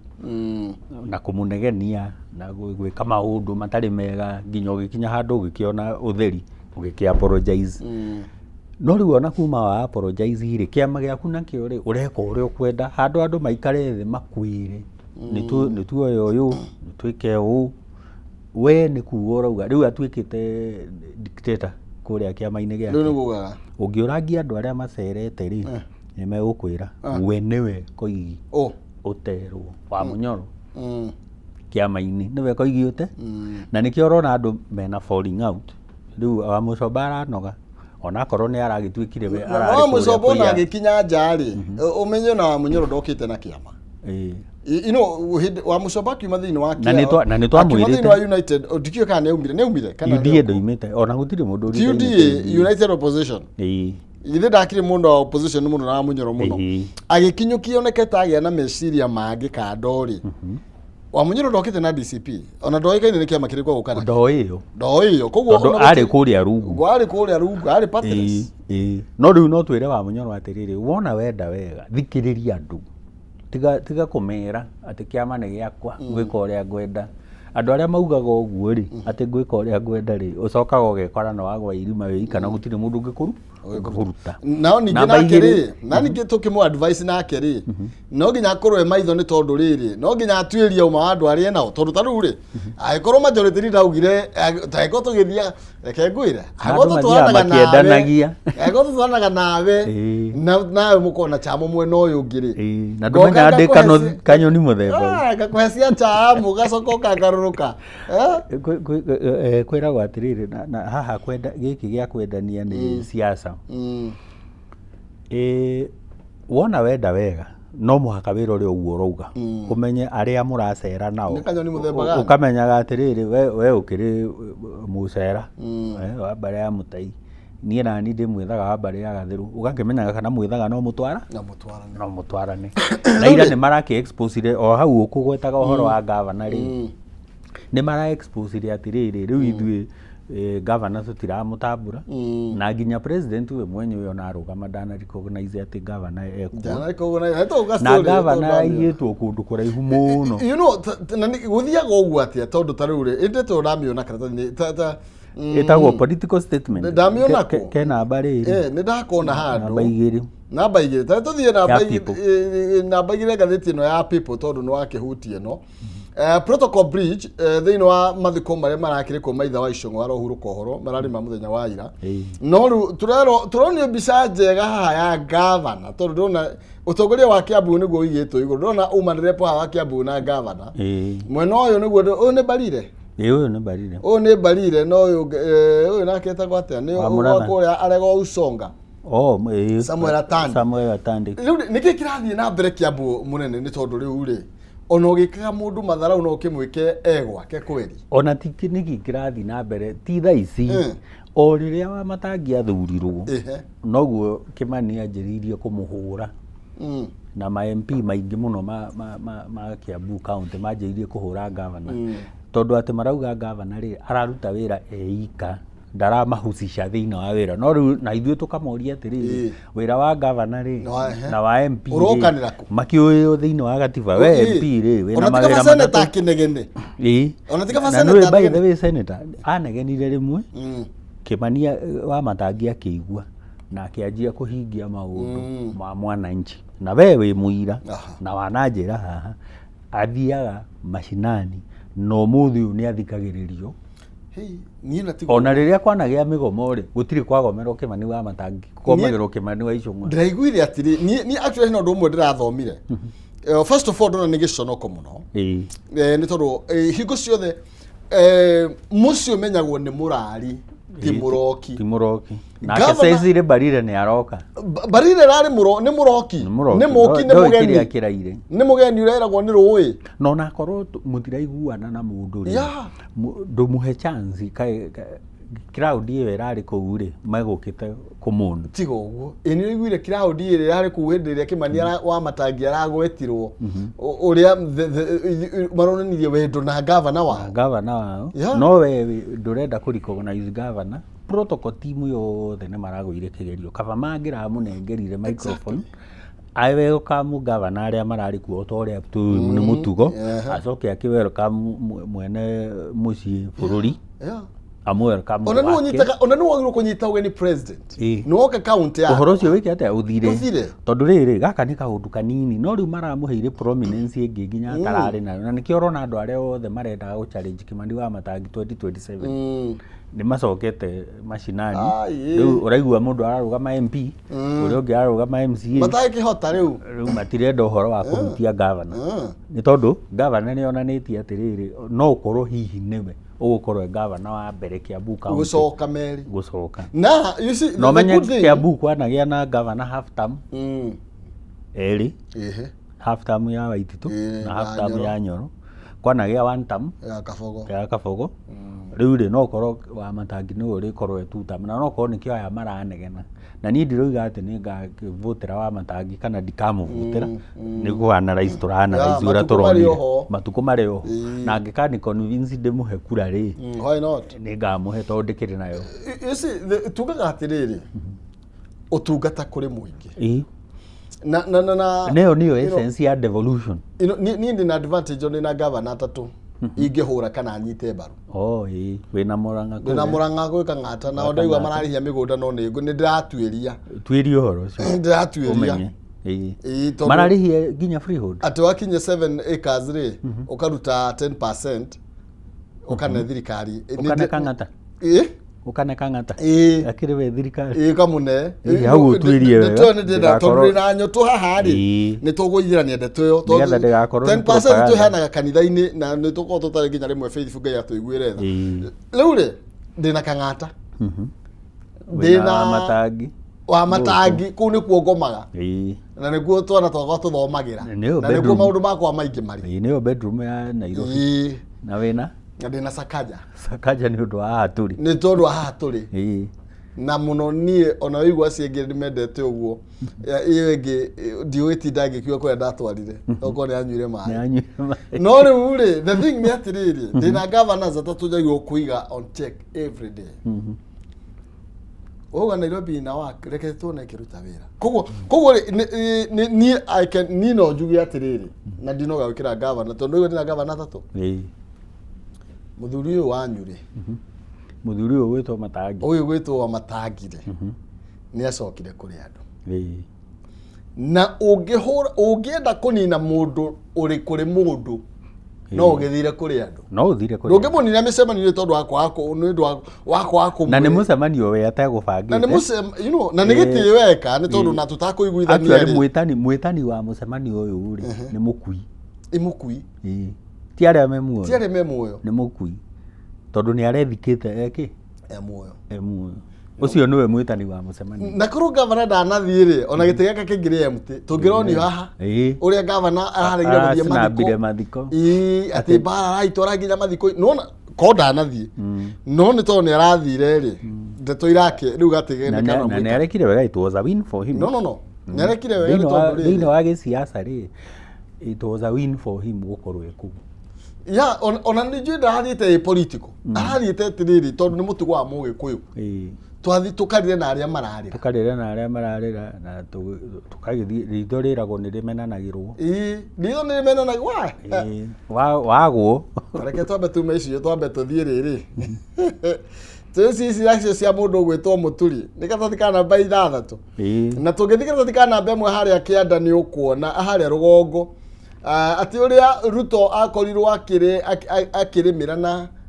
na kũmũnegenia na gwĩka maũndũ matarĩ mega, nginya ũgĩkinya handũ ũgĩkĩona ũtheri, ũgĩkĩ apologize. No rĩu ona kuma wa apologize rĩ, kĩama gĩaku nakĩo rĩ, ũreka ũrĩa ũkwenda. Handũ andũ maikare thĩ makwĩre nĩ tuoye ũyũ, nĩ twĩke ũũ, we nĩ kuga ũrauga. Rĩu atuĩkĩte dictator kũrĩa kĩama-inĩ Rĩu gĩake. nĩguo ugaga. Ũngĩũrangia andũ arĩa macerete rĩ, nĩ megũkwĩra we nĩwe koigi ũterwo wa Mũnyoro kĩama-inĩ, nĩwe koigi ũte. Na nĩkĩo ũrona andũ mena falling out. Rĩu wa Mũcomba aranoga, onakorwo nĩ aragĩtuĩkire we Na ararĩ wa kũrĩa Mũcomba ona kũiya. agĩkinya nja rĩ, ũmenye ona wa Mũnyoro ndokĩte na kĩama. Hĩndĩ wa Mũcomba akiuma thĩinĩ wa Na na nĩ akiuma twamwĩrĩte. thĩinĩ wa United, ndikĩũĩ kana nĩ aumire kana UDA nĩ ndoimĩte, ona gũtirĩ mũndũ Ti UDA, United Opposition. Githĩ ndakĩrĩ mũndũ wa opposition mũno na wa Mũnyoro mũno. Agĩkinyũkia oneke ta agĩa na meciria mangĩ kando rĩ, wa Mũnyoro ndokĩte na DCP, ona ndoĩkaine nĩ kĩama kĩrĩkũ agũka nakĩo. Ndoĩ ĩyo. Ndoĩ ĩyo, koguo Tondũ ona arĩ kũrĩa rungu. Arĩ kũrĩa rungu, arĩ partless. Ĩĩ. No rĩu no twĩre wa Mũnyoro atĩrĩrĩ, wona wenda wega, thikĩrĩria andũ, tiga kũmera atĩ kĩama nĩ gĩakwa, ngwĩka ũrĩa ngwenda. Andũ arĩa maugaga ũguo rĩ, atĩ ngwĩka ũrĩa ngwenda rĩ, ũcokaga ũgekora nĩ wagwa irima wĩ ika, na gũtirĩ mũndũ ũngĩkũruta. Nao ningĩ Namba nake igĩrĩ. rĩ, na ningĩ tũkĩmũ advice nake rĩ, no nginya akorwo e maitho, nĩ tondũ rĩrĩ, no nginya atuĩrie ũma wa andũ arĩa enao, tondũ ta rĩu rĩ, angĩkorwo majority leader augire, tangĩkorwo tũgĩthiaga, reke ngwĩre, angĩkorwo Andũ mathiaga tũtwaranaga nawe, makĩendanagia. angĩkorwo tũtwaranaga nawe nawe mũkorwo na chama mwena ũyũ ũngĩ rĩ, Na ngoka ndũmenyaga ndĩ ngakũhe kanyoni mũthemba ũyũ. Ah, ngakũhe cia chamu, gacoka ũkagarũrũka. Eh? Kwĩragwo atĩrĩrĩ, na haha kwenda gĩkĩ gĩa kwendania nĩ siasa. Wona wenda wega, no mũhaka wĩra ũrĩa ũguo ũrauga ũmenye arĩa mũracera nao. Nĩ kanyoni mũthemba gani? Ũkamenyaga atĩrĩrĩ, we ũkĩrĩ mũcera wa mbarĩ ya Mũtai, niĩ nani ndĩ mwĩthaga wa mbarĩ ya Gathĩrũ, ũgakĩmenyaga kana mwĩthaga no mũtwara Na mũtwarane. No mũtwarane. Na ira nĩ marakĩ exposire o hau ũkũgwetaga ũhoro wa gavana rĩ, nĩ mara exposire atĩrĩrĩ, rĩu ithuĩ Gavana tũtiramũtambũra na nginya president we mwenyewe ona arũgama ndana recognize atĩ gavana ekuo. Na gavana aigĩtwo kũndũ kũraihu mũno. You know, na gũthiaga ũguo atĩa? Tondũ ta rĩu rĩ, ĩndĩ to ndamĩona karatathi-inĩ ta Ĩtagwo political statement. Ndamĩona kũ? Ke namba rĩrĩ. Nĩ ndakona handũ. Namba 2. Namba 2, ta tũthiĩ namba Ya 2. People. Namba 2 ngathĩti ĩno ya People, tondũ nĩ wakĩhutia ĩno. Protocol bridge thĩinĩ wa mathiko marĩa marakĩrĩ kũ maitha wa Icũng'wa arohurũka ũhoro mararĩ ma mũthenya wa ira. No rĩu tũronio mbica njega haha ya gavana, tondũ ndĩrona ũtongoria wa Kiambu nĩguo ũigĩtwo igũrũ. Ndĩrona umanĩre haha wa Kiambu na gavana. Mwena ũyũ nĩguo ũyũ nĩ Barire. Ĩĩ, ũyũ nĩ Barire. Ũyũ nĩ Barire, no ũyũ ũyũ nake etagwo atĩa? Nĩ Wa Mũrang'a. kũrĩa Arego Usonga. Oh, ĩĩ. Samuel Atandi. Samuel Atandi. Rĩu nĩkĩ kĩrathiĩ na mbere Kiambu mũnene? Nĩ tondũ rĩu rĩ, ona ũgĩkaga mũndũ matharau no ũkĩmwĩke e gwake kweri. Ona ti nĩkĩ kĩrathiĩ na mbere ti thaa ici. O rĩrĩa Wamatangi athurirwo, noguo Kĩmani anjĩrĩirie kũmũhũra. Na ma MP maingĩ mũno ma Kiambu County manjĩrĩirie kũhũra gavana, tondũ atĩ marauga gavana rĩ araruta wĩra eika, ndaramahusisha thĩinĩ wa wĩra. No rĩu na ithuĩ tũkamoria atĩrĩrĩ, wĩra wa gavana rĩ na wa MP rĩ, Ũrokanĩra kũ? Makĩũĩo thĩinĩ wa gatiba, we MP rĩ wĩna Ona ti mawĩra kaba senator matatũ. akĩnegene. Ona ti kaba Na senator nĩũĩ, by the akĩnegene. way, senator anegenire rĩmwe. Kĩmani wa Matangi akĩigua na akĩanjia kũhingia maũndũ ma mwananchi, na we wĩ mũira. Na wananjĩra haha athiaga macinani, na ũmũthĩ ũyũ nĩ athikagĩrĩrio. Hey, niĩ na tiguo. Ona rĩrĩa kwanagĩa mĩgomo rĩ, gũtirĩ kwagomerwo Kĩmani wa Matangi, kũgomagĩrwo Kĩmani wa Icũng'wa. Ndĩraiguire atĩrĩ, niĩ actually hena ũndũ ũmwe ndĩrathomire. First of all, ndona nĩ gĩconoko mũno. Nĩ tondũ hingo ciothe mũciĩ ũmenyagwo nĩ mũrari ti mũroki. Ti mũroki. Nake Cecily Barire nĩ aroka. Barire rarĩ mũro nĩ mũroki. Nĩ mũroki. Nĩ mũki, nĩ Ndoĩ mũgeni. kĩrĩa kĩraire. Nĩ mũgeni ũreragwo nĩ rũĩ. Na onakorwo mũtiraiguana na mũndũ rĩ, ndũmũhe chance. Crowd ĩyo ĩrarĩ kũu rĩ, megũkĩte kũmũnũ. Tiga ũguo, ĩ nĩ ũiguire crowd ĩrĩa yarĩ kũu hĩndĩ ĩrĩa Kĩmani wa Matangi aragwetirwo, ũrĩa maronanirie wendo na gavana wao? Gavana wao. No we ndũrenda kũ recognize gavana. Protocol team yothe nĩ maragũire kĩgerio, kaba mangĩramũnengerire microphone aĩ welcome gavana arĩa mararĩ kuo ta ũrĩa tũĩ nĩ mũtugo, acoke akĩ welcome mwene mũciĩ bũrũri, amũ welcome Ona nĩ wake. ũnyitaga, ona nĩ wagĩrĩirwo kũnyita ũgeni president. Nĩ woka county yaku. Ũhoro ũcio wĩke atĩa? Ũthire. Ũthire. Tondũ rĩrĩ gaka nĩ kaũndũ kanini, no rĩu maramũheire prominence ĩngĩ nginya atararĩ nayo, na nĩkĩo ũrona andũ arĩa othe marendaga gũ challenge Kĩmani wa Matangi 2027 nĩ macokete macinani. Rĩu ũraigua mũndũ ararũgama MP, ũrĩa ũngĩ ararũgama MCA. Matangĩkĩhota rĩu. Rĩu matirenda ũhoro wa kũhutia gavana, nĩ tondũ gavana nĩ onanĩtie atĩrĩrĩ, no ũkorwo hihi nĩwe ũgũkorwo e gavana wa mbere Kiambu County gũcoka meri. Gũcoka. Na you see, Na the ũmenye good thing Kiambu kwanagĩa na gavana half term erĩ, half term ya Waititu na half ya term Nyoro. ya Nyoro, kwanagĩa one term ya Kabogo. Ya Kabogo. Rĩu rĩ, no ũkorwo wa Matangi nĩwe ũrĩkorwo e two term, na no ũkorwo nĩkĩo aya maranegena. Na niĩ ndiroiga atĩ nĩ ngavotera wa Matangi kana ndikamũvotera, nĩ kũ analyze tũra analyze ũrĩa Matukũ marĩ tũronire. oho. Matukũ marĩ oho, na angĩkani convince ndĩmũhe kura rĩ, Why not? Nĩ ngamũhe tondũ ndĩkĩrĩ nayo. You see, tugaga atĩrĩrĩ, ũtungata kũrĩ mũingĩ. Na Nĩyo essence ya devolution. Niĩ ndĩna advantage, ndĩna gavana atatũ ingĩhũra kana nyite mbaru. Oh, ĩĩ, wĩna Mũrang'a Ndĩna kũrĩa. Mũrang'a gwĩ Kang'ata, nao ndaigua mararĩhia mĩgũnda, no nĩ ndĩratuĩria. Tuĩrie ũhoro ũcio. Ndĩratuĩria. Ũmenye. Ĩĩ. Ĩĩ, tondũ Mararĩhia nginya freehold. Atĩ wakinya 7 acres rĩ, ũkaruta 10% ũkane thirikari. Ũkane Kang'ata. Ĩĩ. Ũkane Kang'ata. Ĩĩ. Akĩrĩ we thirikari. Ĩĩ, kamũne. Ĩĩ, hau ũtuĩrie wega. Ndeto ĩyo nĩ ndĩrenda, tondũ Ndĩgakorwo- ndĩna nyũtũ haha rĩ, nĩ tũgũithĩrania ndeto ĩyo. Nĩgetha ndĩgakorwo nĩ 10% propaganda. twĩheanaga kanitha-inĩ, na nĩ tũkorwo tũtarĩ nginya rĩmwe faithful, Ngai atũiguĩre tha. Rĩu rĩ, ndĩna Kang'ata, Wĩna ndĩna Matangi. Wa Matangi, kũu nĩkuo ngomaga na nĩkuo twana twakwa tũthomagĩra, Nĩyo na nĩkuo bedroom. maũndũ makwa maingĩ marĩ. Ĩĩ, nĩyo bedroom ya Nairobi. Na wĩna Na ndĩna Sakaja. Sakaja nĩ ũndũ wa haha tũrĩ. Nĩ tondũ wa haha tũrĩ. Na mũno niĩ ona wĩigua acio angĩ ndĩmendete ũguo. Ĩyo ĩngĩ ndiũĩ tinda ngĩkiuga kũrĩa ndatwarire, okorwo nĩ anyuire maĩ. Nĩ anyuire maĩ. No rĩu rĩ, the thing nĩ atĩrĩrĩ, ndĩna governors atatũ njagĩrĩirwo kũiga on check every day. Wauga Nairobi ina work, reke tuone ĩkĩruta wĩra. Koguo rĩ, niĩ I can, niĩ no njuge atĩrĩrĩ, na ndinoga gwĩkĩra governor, tondũ rĩu ndĩna governor atatũ. Mũthuri ũyũ wanyu rĩ, Mũthuri ũyũ gwĩtwo Matangi. Ũyũ gwĩtwo Matangi rĩ, nĩ acokire kũrĩ andũ. Na ũngĩhũra, ũngĩenda kũnina mũndũ ũrĩ kũrĩ mũndũ, no ũgĩthire kũrĩ andũ. No ũthire kũrĩ. Ndũngĩmũnina mĩcemanio tondũ wa kwaga nĩ ũndũ wa kwaga kũmwĩra. Na nĩ mũcemanio we ategũbangĩte. Na nĩ na nĩ gĩtĩo weka, nĩ tondũ na tũtakũiguithania. Actually, mwĩtani wa mũcemanio ũyũ rĩ, nĩ mũkui. Ĩ mũkui. Ti arĩa me muoyo. Ti arĩa me muoyo. Nĩ mũkui. Tondũ nĩ arethikĩte eke? E muoyo. E muoyo. Ũcio nĩwe mwĩtani wa mũcemanio. Na korwo gavana ndanathiĩ rĩ, ona gĩtĩ gĩake kĩngĩrĩ empty, tũngĩronio haha ũrĩa gavana araregire gũthiĩ Aracinambire mathiko. Ĩĩ, atĩ mbara araitwara nginya mathiko. Nĩwona, korwo ndanathiĩ. No nĩ tondũ nĩ arathire rĩ, ndeto irake rĩu gatĩ Na nĩ kana nĩ arekire wega, it was a win for him. No, no, no. Nĩ arekire wega nĩ tondũ rĩrĩ. Thĩinĩ wa gĩciaca rĩ, it was a win for him gũkorwo e kũu. Ya, ona nĩ njũĩ ndarathiĩte ĩ political. Arathiĩte atĩrĩrĩ, tondũ nĩ mũtugo wa Mũgĩkũyũ. Twathi tũkarire na arĩa mararĩra. Tũkarĩra na arĩa mararĩra, na tũkagĩthiĩ, ritho rĩragwo nĩ rĩmenanagĩrwo. Ĩĩ, ritho nĩ rĩmenanagĩrwo. Wa? Wagwo. Reke twambe tume icio, twambe tũthiĩ rĩrĩ. Tũci ici nacio cia mũndũ ũgwĩtwo Mũturi, nĩ karatathi ka namba 6. Na tũngĩthiĩ karatathi ka namba 1 harĩa kĩanda nĩ ũkuona, harĩa rũgongo. Atĩ ũrĩa Ruto akorirwo akĩrĩmĩra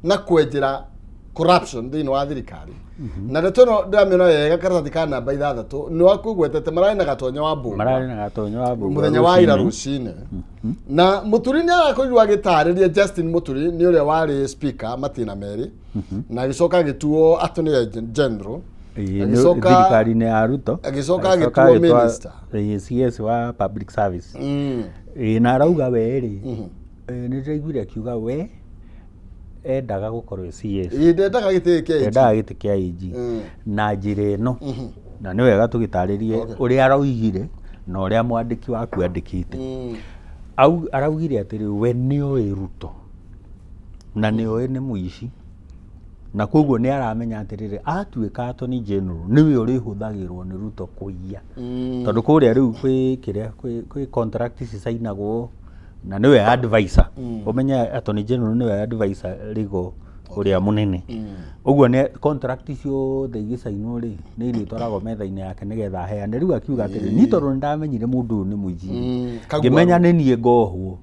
na kwenjera corruption thĩinĩ wa thirikari. Na ndeto ĩno ndĩramĩona wega karatathi ka namba 6, nĩ wakũgwetete mararĩ na Gatonyo wa Mbũgua. Mararĩ na Gatonyo wa Mbũgua mũthenya wa ira rũcinĩ. rũcinĩ. Na Mũturi nĩ arakorirwo agĩtarĩria, Justin Mũturi nĩ ũrĩa warĩ speaker matina merĩ, na agĩcoka agĩtuo attorney general. Agĩcoka Thirikari-inĩ ya Ruto. Agĩcoka agĩtuo minister. CS wa public service. Na arauga we rĩ, nĩ ndĩraiguire akiuga we endaga gũkorwo e CS. Ĩĩ, ndendaga gĩtĩ gĩkĩ kĩa AG. Endaga gĩtĩ kĩa AG. Na njĩra ĩno, na nĩ wega tũgĩtarĩrie ũrĩa araugire na ũrĩa mwandĩki waku andĩkĩte. Araugire atĩrĩ, we nĩoĩ Ruto na nĩoĩ nĩ mũici, na koguo nĩ aramenya atĩrĩrĩ, atuĩka attorney general nĩwe ũrĩhũthagĩrwo nĩ Ruto kũiya. Tondũ kũrĩa rĩu kwĩ kĩrĩa, kwĩ contract cicainagwo na nĩwe advisor. Ũmenye attorney general nĩwe advisor legal ũrĩa mũnene. Ũguo nĩ contract ciothe igĩcainwo rĩ, nĩ irĩtwaragwo metha-inĩ yake nĩgetha aheane. Rĩu akiuga atĩrĩ, niĩ tondũ nĩndamenyire mũndũ ũyũ nĩ mũici rĩ, Kaguarũ. ngĩmenya nĩ niĩ ngohwo.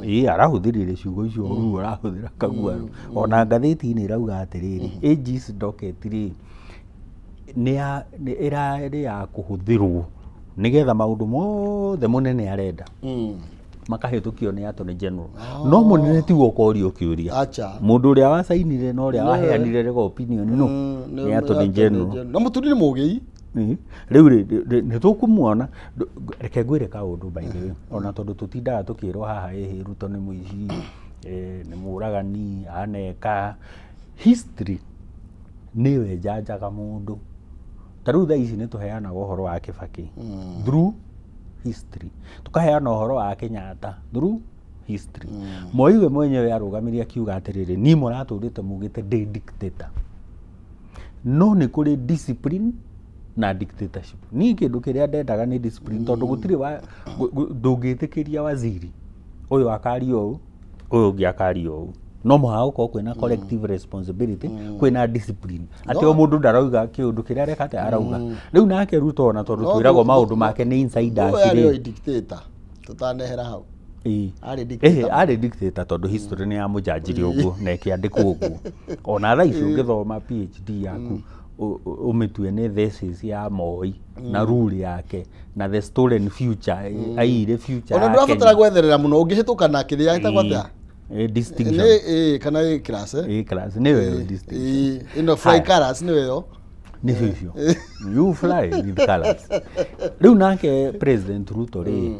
Ĩĩ, arahũthĩrire ciugo icio rĩu arahũthĩra kaguarũ. Ona ngathĩti-inĩ ĩrauga atĩrĩrĩ, AG's docket rĩ, nĩ ĩrarĩ ya kũhũthĩrwo nĩgetha maũndũ mothe mũnene arenda makahĩtũkio nĩ attorney general. No mũnene tiwe ũkorio kĩũria. Acha. Mũndũ ũrĩa wacainire na ũrĩa waheanire legal opinion no nĩ attorney general. Na Mũturi nĩ mũgĩi. Rĩu rĩ, nĩ tũkũmuona. Reke ngwĩre kaũndũ by the way, ona tondũ tũtindaga tũkĩrwo haha ĩhĩ Ruto nĩ mũici, nĩ mũragani, aneka. History nĩyo ĩnjanjaga mũndũ. Ta rĩu thaa ici nĩ tũheanaga ũhoro wa Kibaki through history, tũkaheana ũhoro wa Kenyatta through history. Moi we mwenyewe arũgamirie akiuga atĩrĩrĩ, niĩ mũratũrĩte mugĩte ndĩ dictator, no nĩ kũrĩ discipline na dictatorship. Niĩ kĩndũ kĩrĩa ndendaga nĩ discipline, tondũ gũtirĩ wa, ndũngĩtĩkĩria waziri ũyũ akaria ũũ, ũyũ ũngĩ akaria ũũ. No mũhaka gũkorwo kwĩna collective responsibility, kwĩna discipline, atĩ o mũndũ ndarauga kĩũndũ kĩrĩa areka atĩ arauga. Rĩu nake Ruto ona tondũ No, twĩragwo maũndũ make nĩ insiders Ũyũ arĩ rĩ. o dictator, tũtanehera hau. Arĩ dictator. Arĩ dictator tondũ history nĩ yamũnjanjire ũguo na ĩkĩandĩkwo ũguo. Ona thaa ici ũngĩthoma PhD yaku ũmĩtue nĩ thesis ya Moi na rule yake na the stolen future, aiyire future Ona ya ndũrabatara Kenya. gwetherera mũno, ũngĩhĩtũka na kĩrĩa ĩtagwo atĩa? Distinction. Nĩ, kana ĩ class, eh? A class, nĩyo ĩyo distinction. Ĩno fly colors nĩyo ĩyo. Nĩcio icio. You fly with colors. Rĩu nake President Ruto rĩ,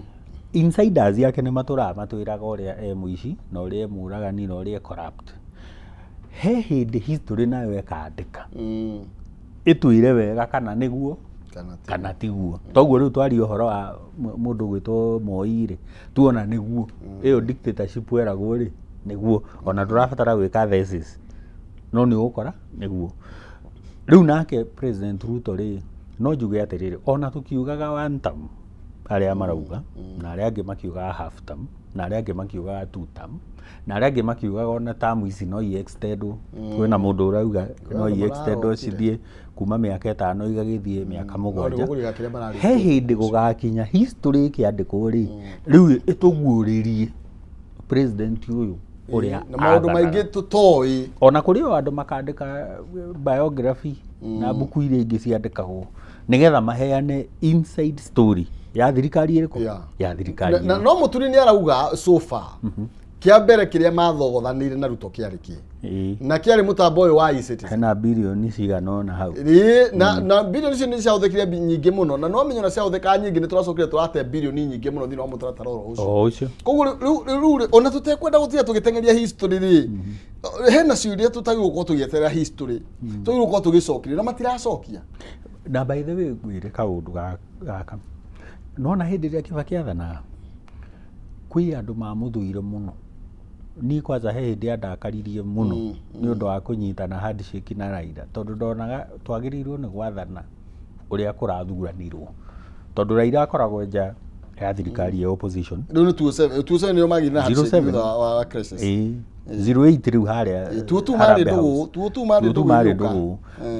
insiders yake nĩ matũraga matwĩraga ũrĩa e mũici na ũrĩa e mũragani na ũrĩa e corrupt. He hĩndĩ history nayo ĩkandĩka. Ĩtwĩre wega kana nĩguo kana ti. Kana tiguo. Toguo rĩu twaria ũhoro wa mũndũ gwĩtwo Moi rĩ, tuona nĩguo ĩyo dictatorship weragwo rĩ, nĩguo ona ndũrabatara gwĩka thesis, no nĩ ũgũkora nĩguo. Rĩu nake President Ruto rĩ, no njuge atĩrĩrĩ, ona tũkiugaga one term arĩa marauga, na arĩa angĩ makiugaga half term, na arĩa angĩ makiugaga two term, na arĩa angĩ makiugaga ona term ici no i extendwo. Kwĩna mũndũ ũrauga no andũ i extendwo mararotire. Cithiĩ kuma mĩaka 5 igagĩthiĩ mĩaka No 7. nĩgũkũrĩga kĩrĩa mararĩkia. He hĩndĩ gũgakinya history ĩkĩandĩkwo rĩ, rĩu ĩtũguũrĩrie president ũyũ ũrĩa Na maũndũ athanaga. Maingĩ tũtoĩ. Ona kũrĩ o andũ makandĩka biography na mbuku iria ingĩ ciandĩkagwo nĩgetha maheane inside story ya thirikari ĩrĩkũ, ya thirikari Na ĩno. No mũturi nĩ arauga so far kĩa mbere kĩrĩa mathogothanĩire na Ruto kĩarĩ kĩ? Na kĩarĩ mũtambo ũyũ wa eCitizen. Hena birioni cigana ũna hau. Ĩĩ, na birioni icio nĩ ciahũthĩkire nyingĩ mũno, na no menyo na ciahũthĩka nyingĩ nĩ tũracokire tũrate birioni nyingĩ mũno thĩinĩ wa mũtaratara oro ũcio. O ũcio. Koguo rĩu rĩ, ona tũtekwenda gũtinda tũgĩteng'eria history rĩ, hena ciũria tũtagĩrĩirwo gũkorwo tũgĩeterera history, tũgĩrĩirwo gũkorwo tũgĩcokeria na matiracokia. Na by the way, ngwĩre kaũndũ gaka, nona hĩndĩ ĩrĩa Kibaki athanaga, kwĩ andũ mamũthũire mũno. Niĩ kwanza he hĩndĩ andakaririe mũno nĩ ũndũ wa kũnyitana handshake na Raila, tondũ ndonaga twagĩrĩirwo nĩ gwathana ũrĩa kũrathuranirwo, tondũ Raila akoragwo nja ya thirikari ya opposition. Rĩu nĩ 27, 27 nĩo magĩire na handshake 07. thutha wa crisis. Ĩĩ, 08 rĩu harĩa Ĩĩ, tuo tu marĩ Harambee ndũgũ, House. tuo tu marĩ Tuo tu ndũgũ marĩ igĩũka. ndũgũ.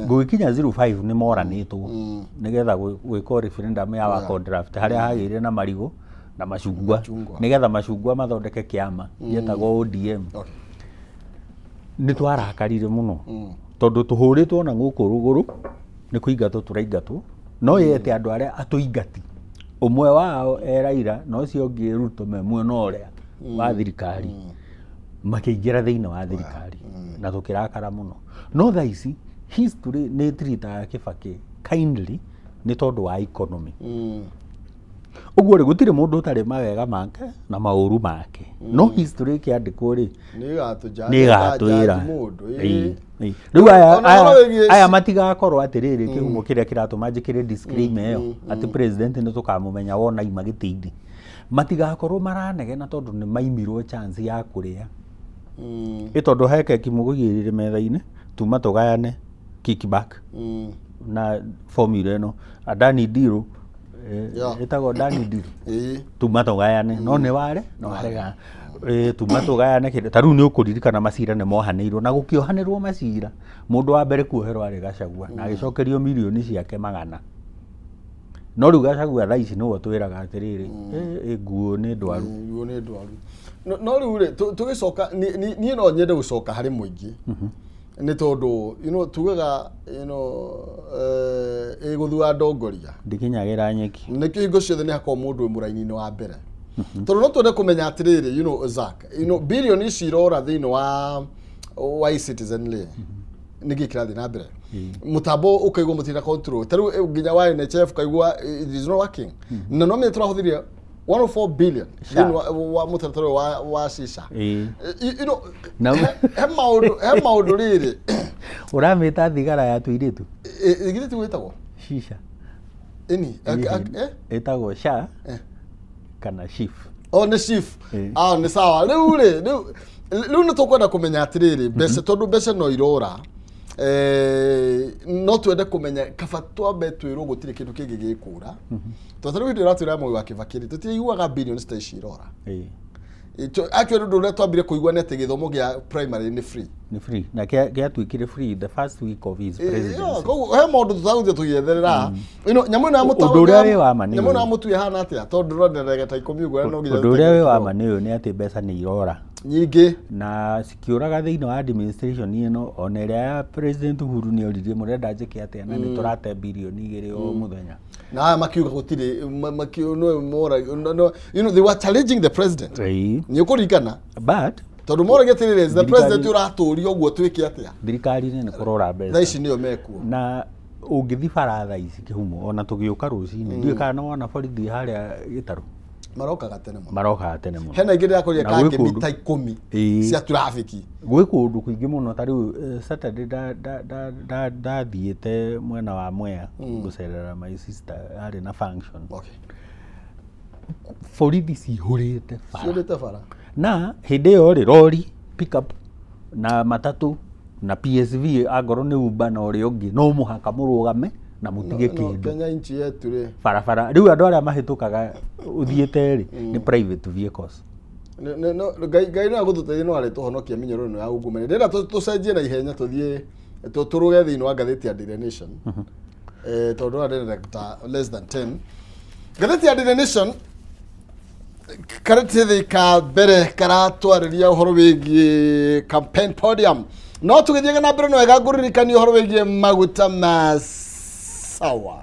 Gũgĩkinya 05 nĩ moranĩtwo nĩgetha gwĩkwo referendum ya Wako draft, harĩa hagĩire na marigũ na macungwa, Machungwa. Nĩgetha macungwa mathondeke kĩama gĩetagwo ODM. Nĩ twarakarire mũno tondũ tũhũrĩtwo na gũkũ rũgũrũ nĩ kũingatwo tũraingatwo, no yete andũ arĩa atũingati, ũmwe wao e Raila na ũcio ũngĩ Ruto, me mwena ũrĩa wa thirikari, makĩingĩra thĩinĩ wa thirikari na tũkĩrakara mũno. No thaa ici history nĩ ĩtiritaga Kibaki kindly nĩ tondũ wa economy. Ũguo rĩ, gũtirĩ mũndũ ũtarĩ mawega make na maũru make, no history ĩkĩandĩkwo rĩ, nĩ ĩgatũjudge. Nĩ ĩgatwĩra. Mũndũ. Ĩĩ. Rĩu aya Ona ũhoro aya matigakorwo atĩrĩrĩ, kĩhumo kĩrĩa kĩratũma njĩkĩre disclaimer ĩyo atĩ president nĩ tũkamũmenya wona ima gĩtĩ-inĩ, matigakorwo maranegena tondũ nĩ maimirwo chance ya kũrĩa. Ĩ tondũ he keki mũgũigĩrĩire metha-inĩ, tuma tũgayane kickback na formula ĩno Adani deal, ĩtagwo Adani deal. Tuma tũgayane, no nĩ ware no warega. Tuma tũgayane kĩndũ ta rĩu. Nĩ ũkũririkana macira nĩ mohanĩirwo na gũkĩohanĩrwo macira, mũndũ wa mbere kuoherwo arĩ Gachagua na agĩcokerio mirioni ciake magana. No rĩu Gachagua thaa ici nĩwe ũtwĩraga atĩrĩrĩ, nguo nĩ ndwaru. Nguo nĩ ndwaru. No rĩu rĩ, tũgĩcoka, niĩ no nyende gũcoka harĩ mũingĩ, nĩ tondũ tugaga ĩgũthua ndongoria Ndikinyagĩra nyeki. Nĩkĩo hingo ciothe nĩ hakoragwo mũndũ wĩ mũraini-inĩ wa mbere, tondũ no twende kũmenya atĩrĩrĩ, Zack, birioni ici irora thĩinĩ wa eCitizen rĩ, nĩkĩ kĩrathiĩ na mbere? Mũtambo ũkaigua mũtirĩ na control. Ta rĩu nginya wa NHIF ũkaigua it is not working, na no menye tũrahũthĩria 104 billion thĩinĩ wa mũtaratara ũyũ wa SHA. He maũndũ rĩrĩ. Ũramĩta thigara ya tũirĩtu. Githĩ ti gwĩtagwo Shisha. Ĩni Ĩtagwo SHA kana SHIF. O nĩ SHIF. Ah, nĩ sawa. Rĩu rĩ, rĩu nĩ tũkwenda kũmenya atĩrĩrĩ, mbeca, tondũ mbeca no irora, no twende kũmenya, kaba twambe twĩrwo gũtirĩ kĩndũ kĩngĩ gĩkũra, tondũ ta rĩu hĩndĩ ĩrĩa ũratwĩra Moi wa Kibaki rĩ, tũtiraiguaga billions ta ici irora. Actually, ũndũ ũrĩa twambire kũigua nĩ atĩ gĩthomo gĩa primary nĩ free. Nĩ free, na gĩatuĩkire free the first week of his presidency. Koguo he maũndũ tũtagũthiĩ tũgĩetherera. Nyamũ ĩno ya Ũndũ ũrĩa wĩ wa ma nĩ nyamũ ĩno ya ũyũ. mũtu ĩhana atĩa? Tondũ ndĩrona ndagĩka ta 10 ũguo no nginya Ũndũ ũrĩa wĩ wa tũteng'ere. ma nĩ ũyũ, nĩ atĩ mbeca nĩ irora nyingĩ na cikĩũraga thĩinĩ wa administration ĩno. Ona ĩrĩa ya President Uhuru nĩ oririe, mũrenda njĩke atĩa na nĩ tũrate birioni 2 o mũthenya? Na aya makiuga gũtirĩ no mora no, they were challenging the president. Nĩ ũkũririkana? But Tondũ moragia atĩrĩrĩ, the president ũratũria ũguo, twĩke atĩa? Thirikari-inĩ nĩ kũrora Thaa mbeca. Ici nĩyo mekuo. Na ũngĩthi bara thaa ici, kĩhumo, ona tũgĩũka rũcinĩ, ndiũĩ kana nĩ wona borithi harĩa gĩtarũ. Marokaga tene mũno. Marokaga tene mũno. Hena ingĩ ndĩrakorire Na gwĩ kangĩ kũndũ- mita 10 cia trafiki. Gwĩ kũndũ kũingĩ mũno, ta rĩu Saturday ndathiĩte mwena wa Mwea gũcerera my sister arĩ na function. Borithi cihũrĩte bara. Ciũrĩte bara. Na hĩndĩ ĩyo rĩ, rori pickup na matatũ na PSV, angorwo nĩ Uber na ũrĩa ũngĩ, no mũhaka mũrũgame na mũtige No, kĩndũ Kenya inchi yetu rĩ, barabara. Rĩu andũ arĩa mahĩtũkaga ũthiĩte rĩ, nĩ private vehicles. Ngai no agũtũteithie, no arĩtũhonokia mĩnyororo ĩno ya ungumania. Ndĩrenda tũcenjie na ihenya, tũthiĩ tũrũge thĩinĩ wa ngathĩti ya Daily Nation, tondũ ĩno ndĩrenda ta less than 10. Ngathĩti ya Daily Nation, karatathi ka mbere karatwarĩria ũhoro wĩgiĩ campaign podium. No tũgĩthiaga na mbere, no wega ngũririkania ũhoro wĩgiĩ maguta ma sawa.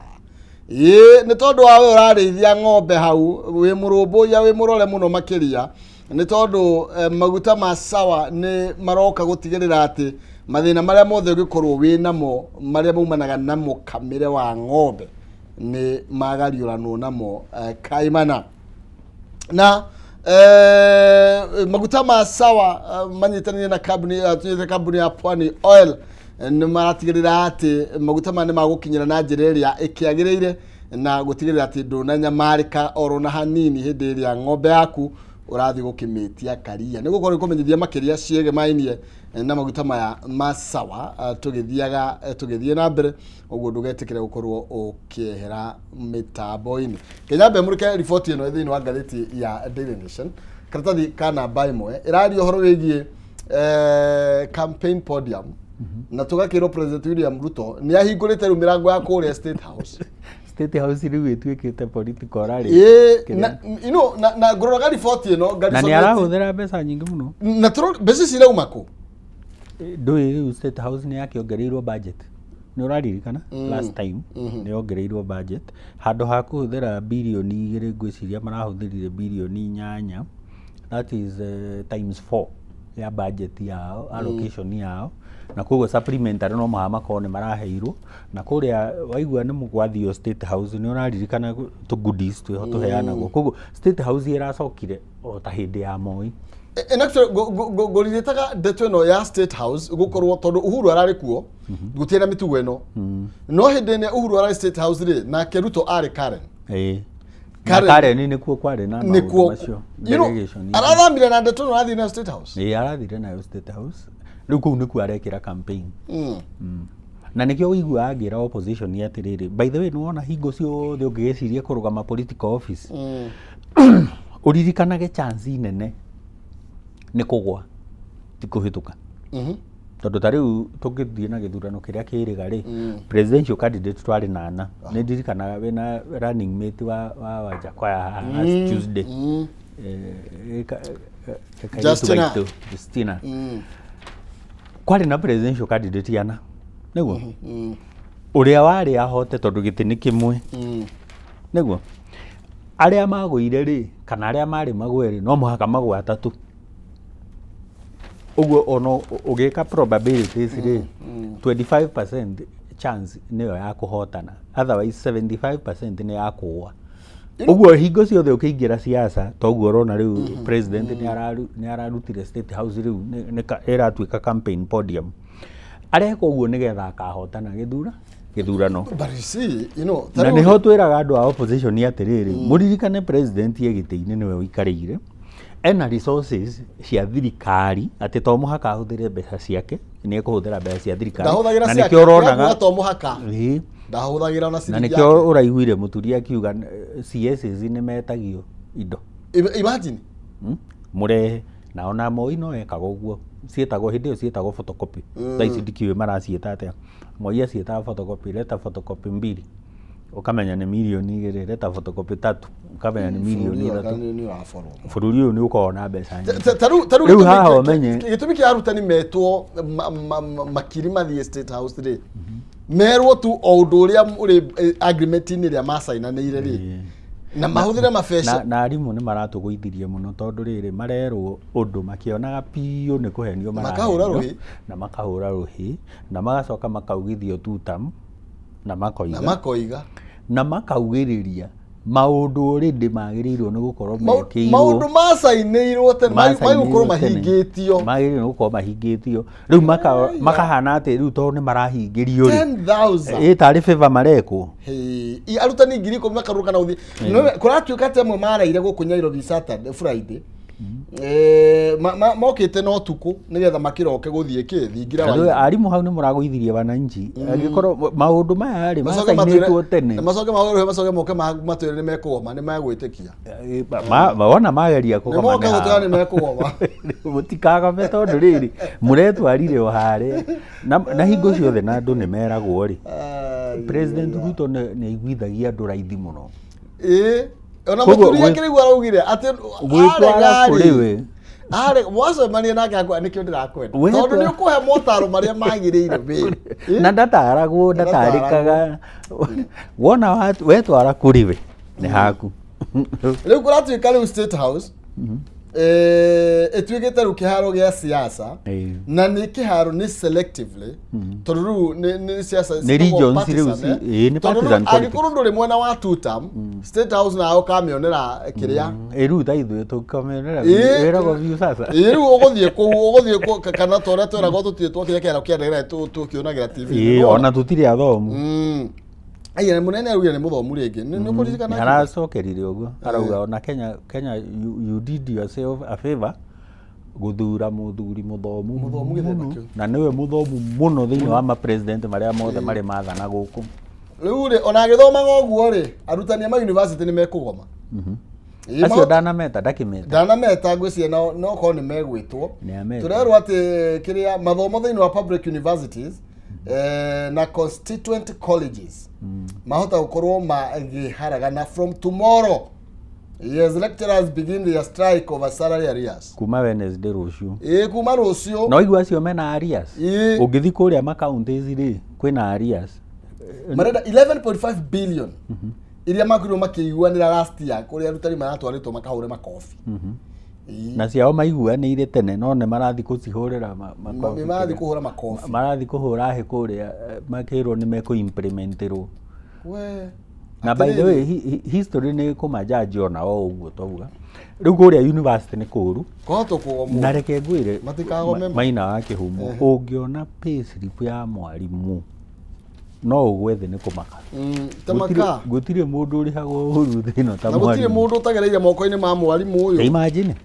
Ĩĩ, nĩ tondũ wa we ũrarĩithia ng'ombe hau, wĩ mũrũmbũiya, wĩ mũrore mũno makĩria, nĩ tondũ maguta ma sawa nĩ maroka gũtigĩrĩra atĩ mathĩna marĩa mothe ũngĩkorwo wĩ namo, marĩa maumanaga na mũkamĩre wa ng'ombe, nĩ magariũranwo namo kaimana. Na maguta ma sawa manyitanĩire na kambuni, tũnyite kambuni ya Pwani Oil, nĩ maratigĩrĩra atĩ maguta maya nĩ magũkinyĩra na njĩra ĩrĩa ĩkĩagĩrĩire, na gũtigĩrĩra atĩ ndũnanyamarĩka oro na hanini hĩndĩ ĩrĩa ng'ombe yaku ũrathiĩ gũkĩmĩtia karia. Nĩ gũkorwo kũmenyithia makĩria ciĩgemainie na maguta maya ma sawa, tũgĩthiaga, tũgĩthiĩ na mbere ũguo, ndũgetĩkĩre gũkorwo ũkĩehera mĩtambo-inĩ. Kenya mbemũrĩke riboti ĩno thĩinĩ wa ngathĩti ya Daily Nation, karatathi ka namba 1, ĩraria ũhoro wĩgiĩ campaign podium, na tũgakĩrwo President William Ruto nĩ ahingũrĩte rĩu mĩrango ya kũrĩa State House. State House rĩu ĩtuĩkĩte political rally. Ĩĩ, Kĩrĩa- na, you know, na ngũroraga riboti ĩno na nĩ ngaricometi arahũthĩra mbeca nyingĩ mũno. Na mbeca ici irauma kũ? Ndũĩ rĩu State House nĩ yakĩongereirwo budget? Nĩ ũraririkana last time nĩ yongereirwo budget, handũ ha kũhũthĩra birioni 2, ngwĩciria marahũthĩrire birioni 8. That is times 4 ya budget yao, allocation yao, na koguo supplementary no mũhaka makorwo nĩ maraheirwo. Na kũrĩa waigua nĩ gwathiĩ State House, nĩ ũraririkana tũ goodies twĩho tũheanagwo. Koguo State House ĩracokire o ta hĩndĩ ya Moi. And actually ngũrirĩtaga ndeto ĩno ya State House gũkorwo tondũ Uhuru ararĩ kuo, gũtirĩ na mĩtugo ĩno. No hĩndĩ ĩrĩa Uhuru ararĩ State House rĩ, nake Ruto arĩ Karen. Na Karen. Karen nĩkuo kwarĩ na maũndũ Nĩkuo macio, you know, delegation icio. Arathamire na ndeto ĩno, arathiĩ na State House. Ĩĩ, arathire nayo State House. Rĩu kũu nĩkuo arekĩra campaign. Na nĩkĩo ũiguaga ngĩra opposition atĩrĩrĩ, by the way, nĩwona hingo ciothe ũngĩgĩciria kũrũgama political office, ũririkanage chance nene nĩ kũgwa, ti kũhĩtũka. Tondũ ta rĩu tũngĩthiĩ na gĩthurano kĩrĩa kĩrĩga rĩ, presidential candidate twarĩ na ana. Nĩ ndirikanaga wĩna running mate wa Wanjakoya haha last Tuesday. Kairĩtu Justina. gaitũ, Justina. Kwarĩ na presidential candidate ana, nĩguo ũrĩa warĩ ahote, tondũ gĩtĩ nĩ kĩmwe. Nĩguo arĩa magũire rĩ, kana arĩa marĩ magwe rĩ, no mũhaka magwe atatũ. Ũguo ona ũgĩka probabilities rĩ, 25% chance nĩyo ya kũhotana, otherwise 75% nĩ ya kũgwa. Ũguo hingo ciothe ũkĩingĩra siasa, toguo ũrona rĩu president nĩ ararutire State House, rĩu ĩratuĩka campaign podium. Areka ũguo nĩgetha akahotana gĩthurano. But you see, ta Na rĩu- nĩho twĩraga andũ a opposition atĩrĩrĩ, mũririkane president e gĩtĩ-inĩ nĩwe ũikarĩire, ena resources cia thirikari, atĩ to mũhaka ahũthĩre mbeca ciake, nĩ ekũhũthĩra mbeca cia thirikari. Ndahũthagĩra Na ciake. nĩkĩo ũronaga Ũrakuga to mũhaka ndahũthagĩra ona na ciringi nĩkĩo yake. ũraiguire mũturi akiuga CSs nĩ metagio indo. Imagine. Mũrehe. Na ona Moi no ekaga ũguo, ciĩtagwo hĩndĩ ĩyo ciĩtagwo photocopy. Thaa ici ndikĩũĩ maraciĩta atĩa. Moi aciĩtaga photocopy. Leta photocopy mbili, ũkamenya nĩ mirioni 2. Leta photocopy tatu, ũkamenya nĩ mirioni Bũrũri ũyũ 3. nĩ ũraborwo. Bũrũri ũyũ nĩ ũkoragwo na mbeca nyingĩ. Ta rĩu Rĩu gĩtũmi haha ũmenye gĩtũmi kĩa arutani metwo makiri mathiĩ State House rĩ, merwo tu o ũndũ ũrĩa ũrĩ agreement-inĩ ĩrĩa macainanĩire rĩ, na mahũthĩre mabeca. Na arimũ nĩ maratũgũithirie mũno, tondũ rĩrĩ, marerwo ũndũ makĩonaga biũ nĩ kũhenio Makahũra marahenio, rũhĩ. Na makahũra rũhĩ, na magacoka makaugithio tutam na makoiga Na makoiga na makaugĩrĩria. Maũndũ already magĩrĩirwo nĩ gũkorwo mekĩirwo. Maũndũ macainĩirwo tene magĩgũkorwo mahingĩtio. Magĩrĩirwo nĩ gũkorwo mahingĩtio. Rĩu makahana atĩ rĩu tondũ nĩ marahingĩrio rĩ. 10,000. Ĩ tarĩ favor marekwo. Hĩ, arutani 10,000 makarũrũka na gũthiĩ. Kũratuĩka atĩ amwe maraire gũkũ Nairobi Saturday, Friday. Mokĩte na ũtukũ nĩgetha makĩroke gũthiĩ kĩ thingira wa Andũ arimũ hau nĩ mũragũithirie wananchi. Angĩkorwo maũndũ maya rĩ Macoke macainĩtwo tene. Na macoke maũrũhe macoke moke matwĩre nĩ mekũgoma, nĩ megwĩtĩkia. Wona mageria Nĩ kũgoma moke nĩ gũtwĩra hao. nĩ mekũgoma. Mũtikagome tondũ rĩrĩ mũretwarire o harĩa na hingo ciothe na andũ nĩ meragwo rĩ President Ruto nĩ aiguithagia andũ raithi mũno. Ĩĩ, ona Koguo mũturi akĩrĩu araugire atĩ Gwĩtwara arega kũrĩ rĩ we. arĩ mwacemania nake akwa nĩkĩo ndĩrakwenda Wetwa- tondũ nĩ ũkũhe motaro marĩa magĩrĩire we. Na ndataragwo ndatarĩkaga wona wetwara kũrĩ we nĩ haku. Rĩu kũratuĩka rĩu State House ĩtuĩkĩte rĩu kĩharo gĩa siasa na nĩ kĩharo nĩ selectively tondũ rĩu nĩ siasa Nĩ ciĩtagwo regions partisan, rĩu ĩĩ, nĩ Tondũ rĩu partisan politics. angĩkorwo ndũrĩ mwena wa tutam State House nawe ũkamĩonera kĩrĩa. Ĩ rĩu ta ithuĩ tũkamĩonera wĩragwo view sasa. Ĩĩ, rĩu ũgũthiĩ kũu ũgũthiĩ kũ kana ta ũrĩa tweragwo tũtirĩ twakĩnya kĩharo kĩa ndege tũkĩonagĩra TV. Ĩĩ, ona tũtirĩ athomu. Aya mũnene araugire nĩ mũthomu rĩngĩ. Nĩ ũkũririkana? Aracokerire ũguo arauga ona Kenya you did yourself a favor gũthura mũthuri mũthomu Mũthomu gĩthemba mũno. kĩu. Na nĩwe mũthomu mũno thĩinĩ wa ma-president marĩa mothe marĩ mathana gũkũ. Rĩu rĩ ona agĩthomaga ũguo rĩ arutani a ma university nĩ mekũgoma. Ĩĩ, Acio ndanameta ndakĩmeta. Ndanameta ngwĩciria no korwo nĩ megwĩtwo. Nĩ ameta. Tũrerwo atĩ kĩrĩa mathomo thĩinĩ wa public universities na constituent colleges mahota gũkorwo magĩharagana from tomorrow. Yes, lecturers begin their strike over salary arrears. Kuma Wednesday rũciũ. Ĩĩ, kuma rũciũ. No igua acio mena arrears. Ĩĩ. Ũngĩthiĩ kũrĩa ma-counties rĩ kwĩna arrears. Marenda 11.5 billion iria makorirwo makĩiguanĩra last year kũrĩa arutani maratwarĩtwo makahũre makobi. Ĩĩ. Na ciao maiguanĩire tene no nĩ marathiĩ kũcihũrĩra makobi Nĩ marathiĩ kĩrĩa. kũhũra makobi. Marathiĩ kũhũra hĩ kũrĩa makĩrwo nĩ mekũ-implementerwo. We. Na by the way history nĩ kũmajaji ona o ũguo twauga. Rĩu kũrĩa university nĩ kũru. Kũhota kũgomwo. Na reke ngwĩre Matikagome ma. Maina wa Kĩhumo ũngĩona pay slip ya mwarimũ no ũgwe thĩ nĩ kũmaka. Ta maka. Gũtirĩ mũndũ ũrĩhagwo ũru thĩ ĩno ta Na gũtirĩ mwarimũ. mũndũ ũtagereire moko-inĩ ma mwarimũ Ta ũyũ. imagine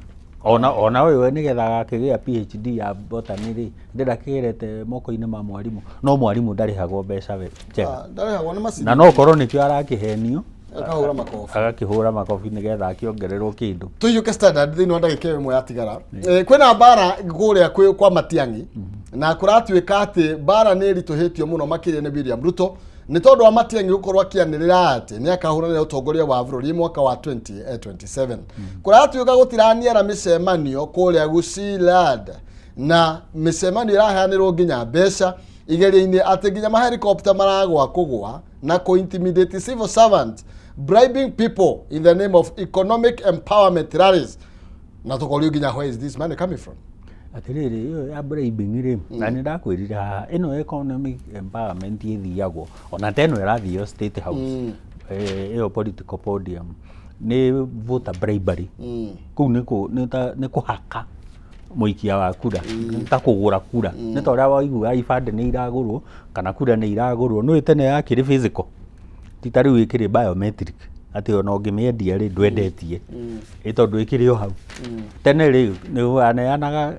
ona ũyũ nĩgetha agakĩgĩa PhD ya botany rĩ ndĩrakĩgerete moko-inĩ ma mwarimũ no mwarimũ ndarĩhagwo mbeca we njega. Ndarĩhagwo nĩ macini. Na no korwo nĩkĩo arakĩhenio Akahũra makobi. Agakĩhũra makobi nĩgetha akĩongererwo kĩndũ. Tũiyũke Standard thĩinĩ wa ndagĩka ĩmwe yatigara. Kwĩna mbara kũrĩa kwa Matiang'i na kũratuĩka atĩ mbara nĩ ĩritũhĩtio mũno makĩria nĩ William Ruto nĩ tondũ wa Matiang'i gũkorwo akĩanĩrĩra atĩ nĩ akahũranĩra ũtongoria wa bũrũri mwaka wa 2027. Kũratuĩka gũtiraniara mĩcemanio kũrĩa Gusii na mĩcemanio ĩraheanĩrwo nginya mbeca igeria-inĩ atĩ nginya mahelikopta maragwa kũgwa na kũ-intimidate civil servants, bribing people in the name of economic empowerment rallies. Na tũkorio nginya where is this money coming from? Atĩrĩrĩ, ĩyo ya bribing rĩ, na nĩ ndakwĩrire haha ĩno economic empowerment ĩthiagwo ona ta ĩno ĩrathio State House, ĩyo political podium nĩ voter bribery. Kũu nĩ kũhaka mũikia wa kura, nĩ ta kũgũra kura, nĩ ta ũrĩa waiguaga ibandĩ nĩ iragũrwo kana kura nĩ iragũrwo. Nĩũĩ tene yakĩrĩ physical, ti ta rĩu ĩkĩrĩ biometric atĩ ona ũngĩmĩendia rĩ ndwendetie ĩ tondũ ĩkĩrĩ o hau. Tene rĩ nĩ waneanaga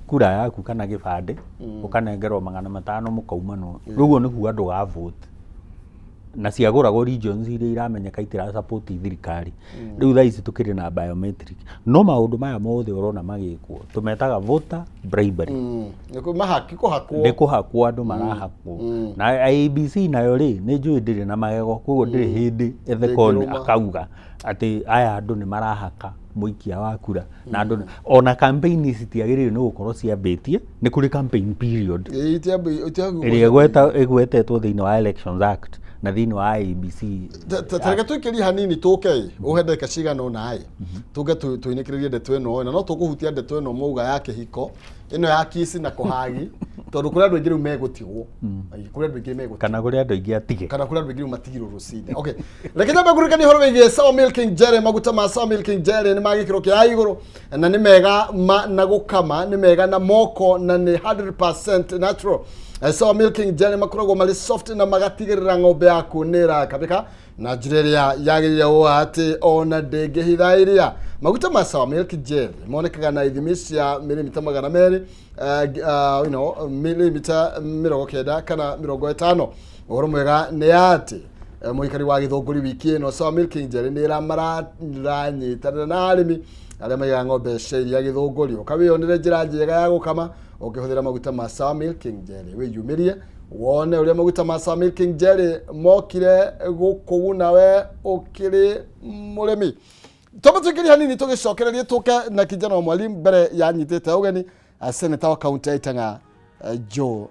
kura yaku kana gĩbandĩ ũkanengerwo 500 mũkaumanwo. Rĩu ũguo nĩguo andũ ga vote na ciagũragwo regions iria iramenyeka itira support thirikari. Rĩu thaa ici tũkĩrĩ na biometric, no maũndũ maya mothe ũrona magĩkwo tũmetaga voter bribery. Mahaki kũhakwo. Nĩ kũhakwo andũ marahakwo. Na IEBC nayo rĩ nĩ njũĩ ndĩrĩ na magego, koguo ndĩrĩ hĩndĩ Ethekon Ndĩngĩrũma. akauga atĩ aya andũ nĩ marahaka mũikia wa kura. Na andũ ona campaign citiagĩrĩire nĩ gũkorwo ciambĩtie, nĩ kũrĩ campaign period Ĩĩ, ĩrĩa ĩgwetetwo thĩinĩ wa Elections Act. Na thĩinĩ wa IEBC. Tareke tũikĩrie hanini, tũke ĩ ũhe ndagĩka cigana ũna ĩ tũke tũinĩkĩrĩrie ndeto ĩno ĩ, na no tũkũhutia ndeto ĩno mauga ya kĩhiko ĩno ya kiss na kũhug, tondũ kũrĩ andũ aingĩ rĩu megũtigwo. Ai, kũrĩ andũ aingĩ megũtigwo. Kana kũrĩ andũ aingĩ atige. Kana kũrĩ andũ aingĩ rĩu matigirwo rũcinĩ. Okay, reke nyambe ngũririkanie ũhoro wĩgiĩ Sawa Milking Jelly. Maguta ma Sawa Milking Jelly nĩ ma gĩkĩro kĩa igũrũ na nĩ mega ma, na gũkama nĩ mega na moko na nĩ 100% natural. Sawa Milking Jelly makoragwo marĩ soft na magatigĩrĩra ng'ombe yaku nĩ ĩrakabĩka na njĩra ĩrĩa yagĩrĩire ũũ atĩ ona ndĩngĩhitha iria. Maguta ma Sawa Milk Jelly monekaga na ithimi cia milimita 200, milimita 90 kana 50. Ũhoro mwega nĩ atĩ mũikari wa Gĩthũngũri, wiki ĩno Sawa Milking Jelly nĩ ĩramaranyitanĩra na arĩmi arĩa maigaga ng'ombe cia iria Gĩthũngũri. Ũkawĩyonere njĩra njega ya gũkama ũkĩhũthĩra maguta ma Sawa Milking Jelly. Wĩyumĩrie wone ũrĩa maguta ma Sawa Milking Jelly mokire gũkũguna we ũkĩrĩ mũrĩmi. Twambe tũingĩrie hanini, tũgĩcokererie tũke na kijana wa mwalimu mbere ya nyitĩte ũgeni, seneta wa kaunti ya Itang'a, Joe.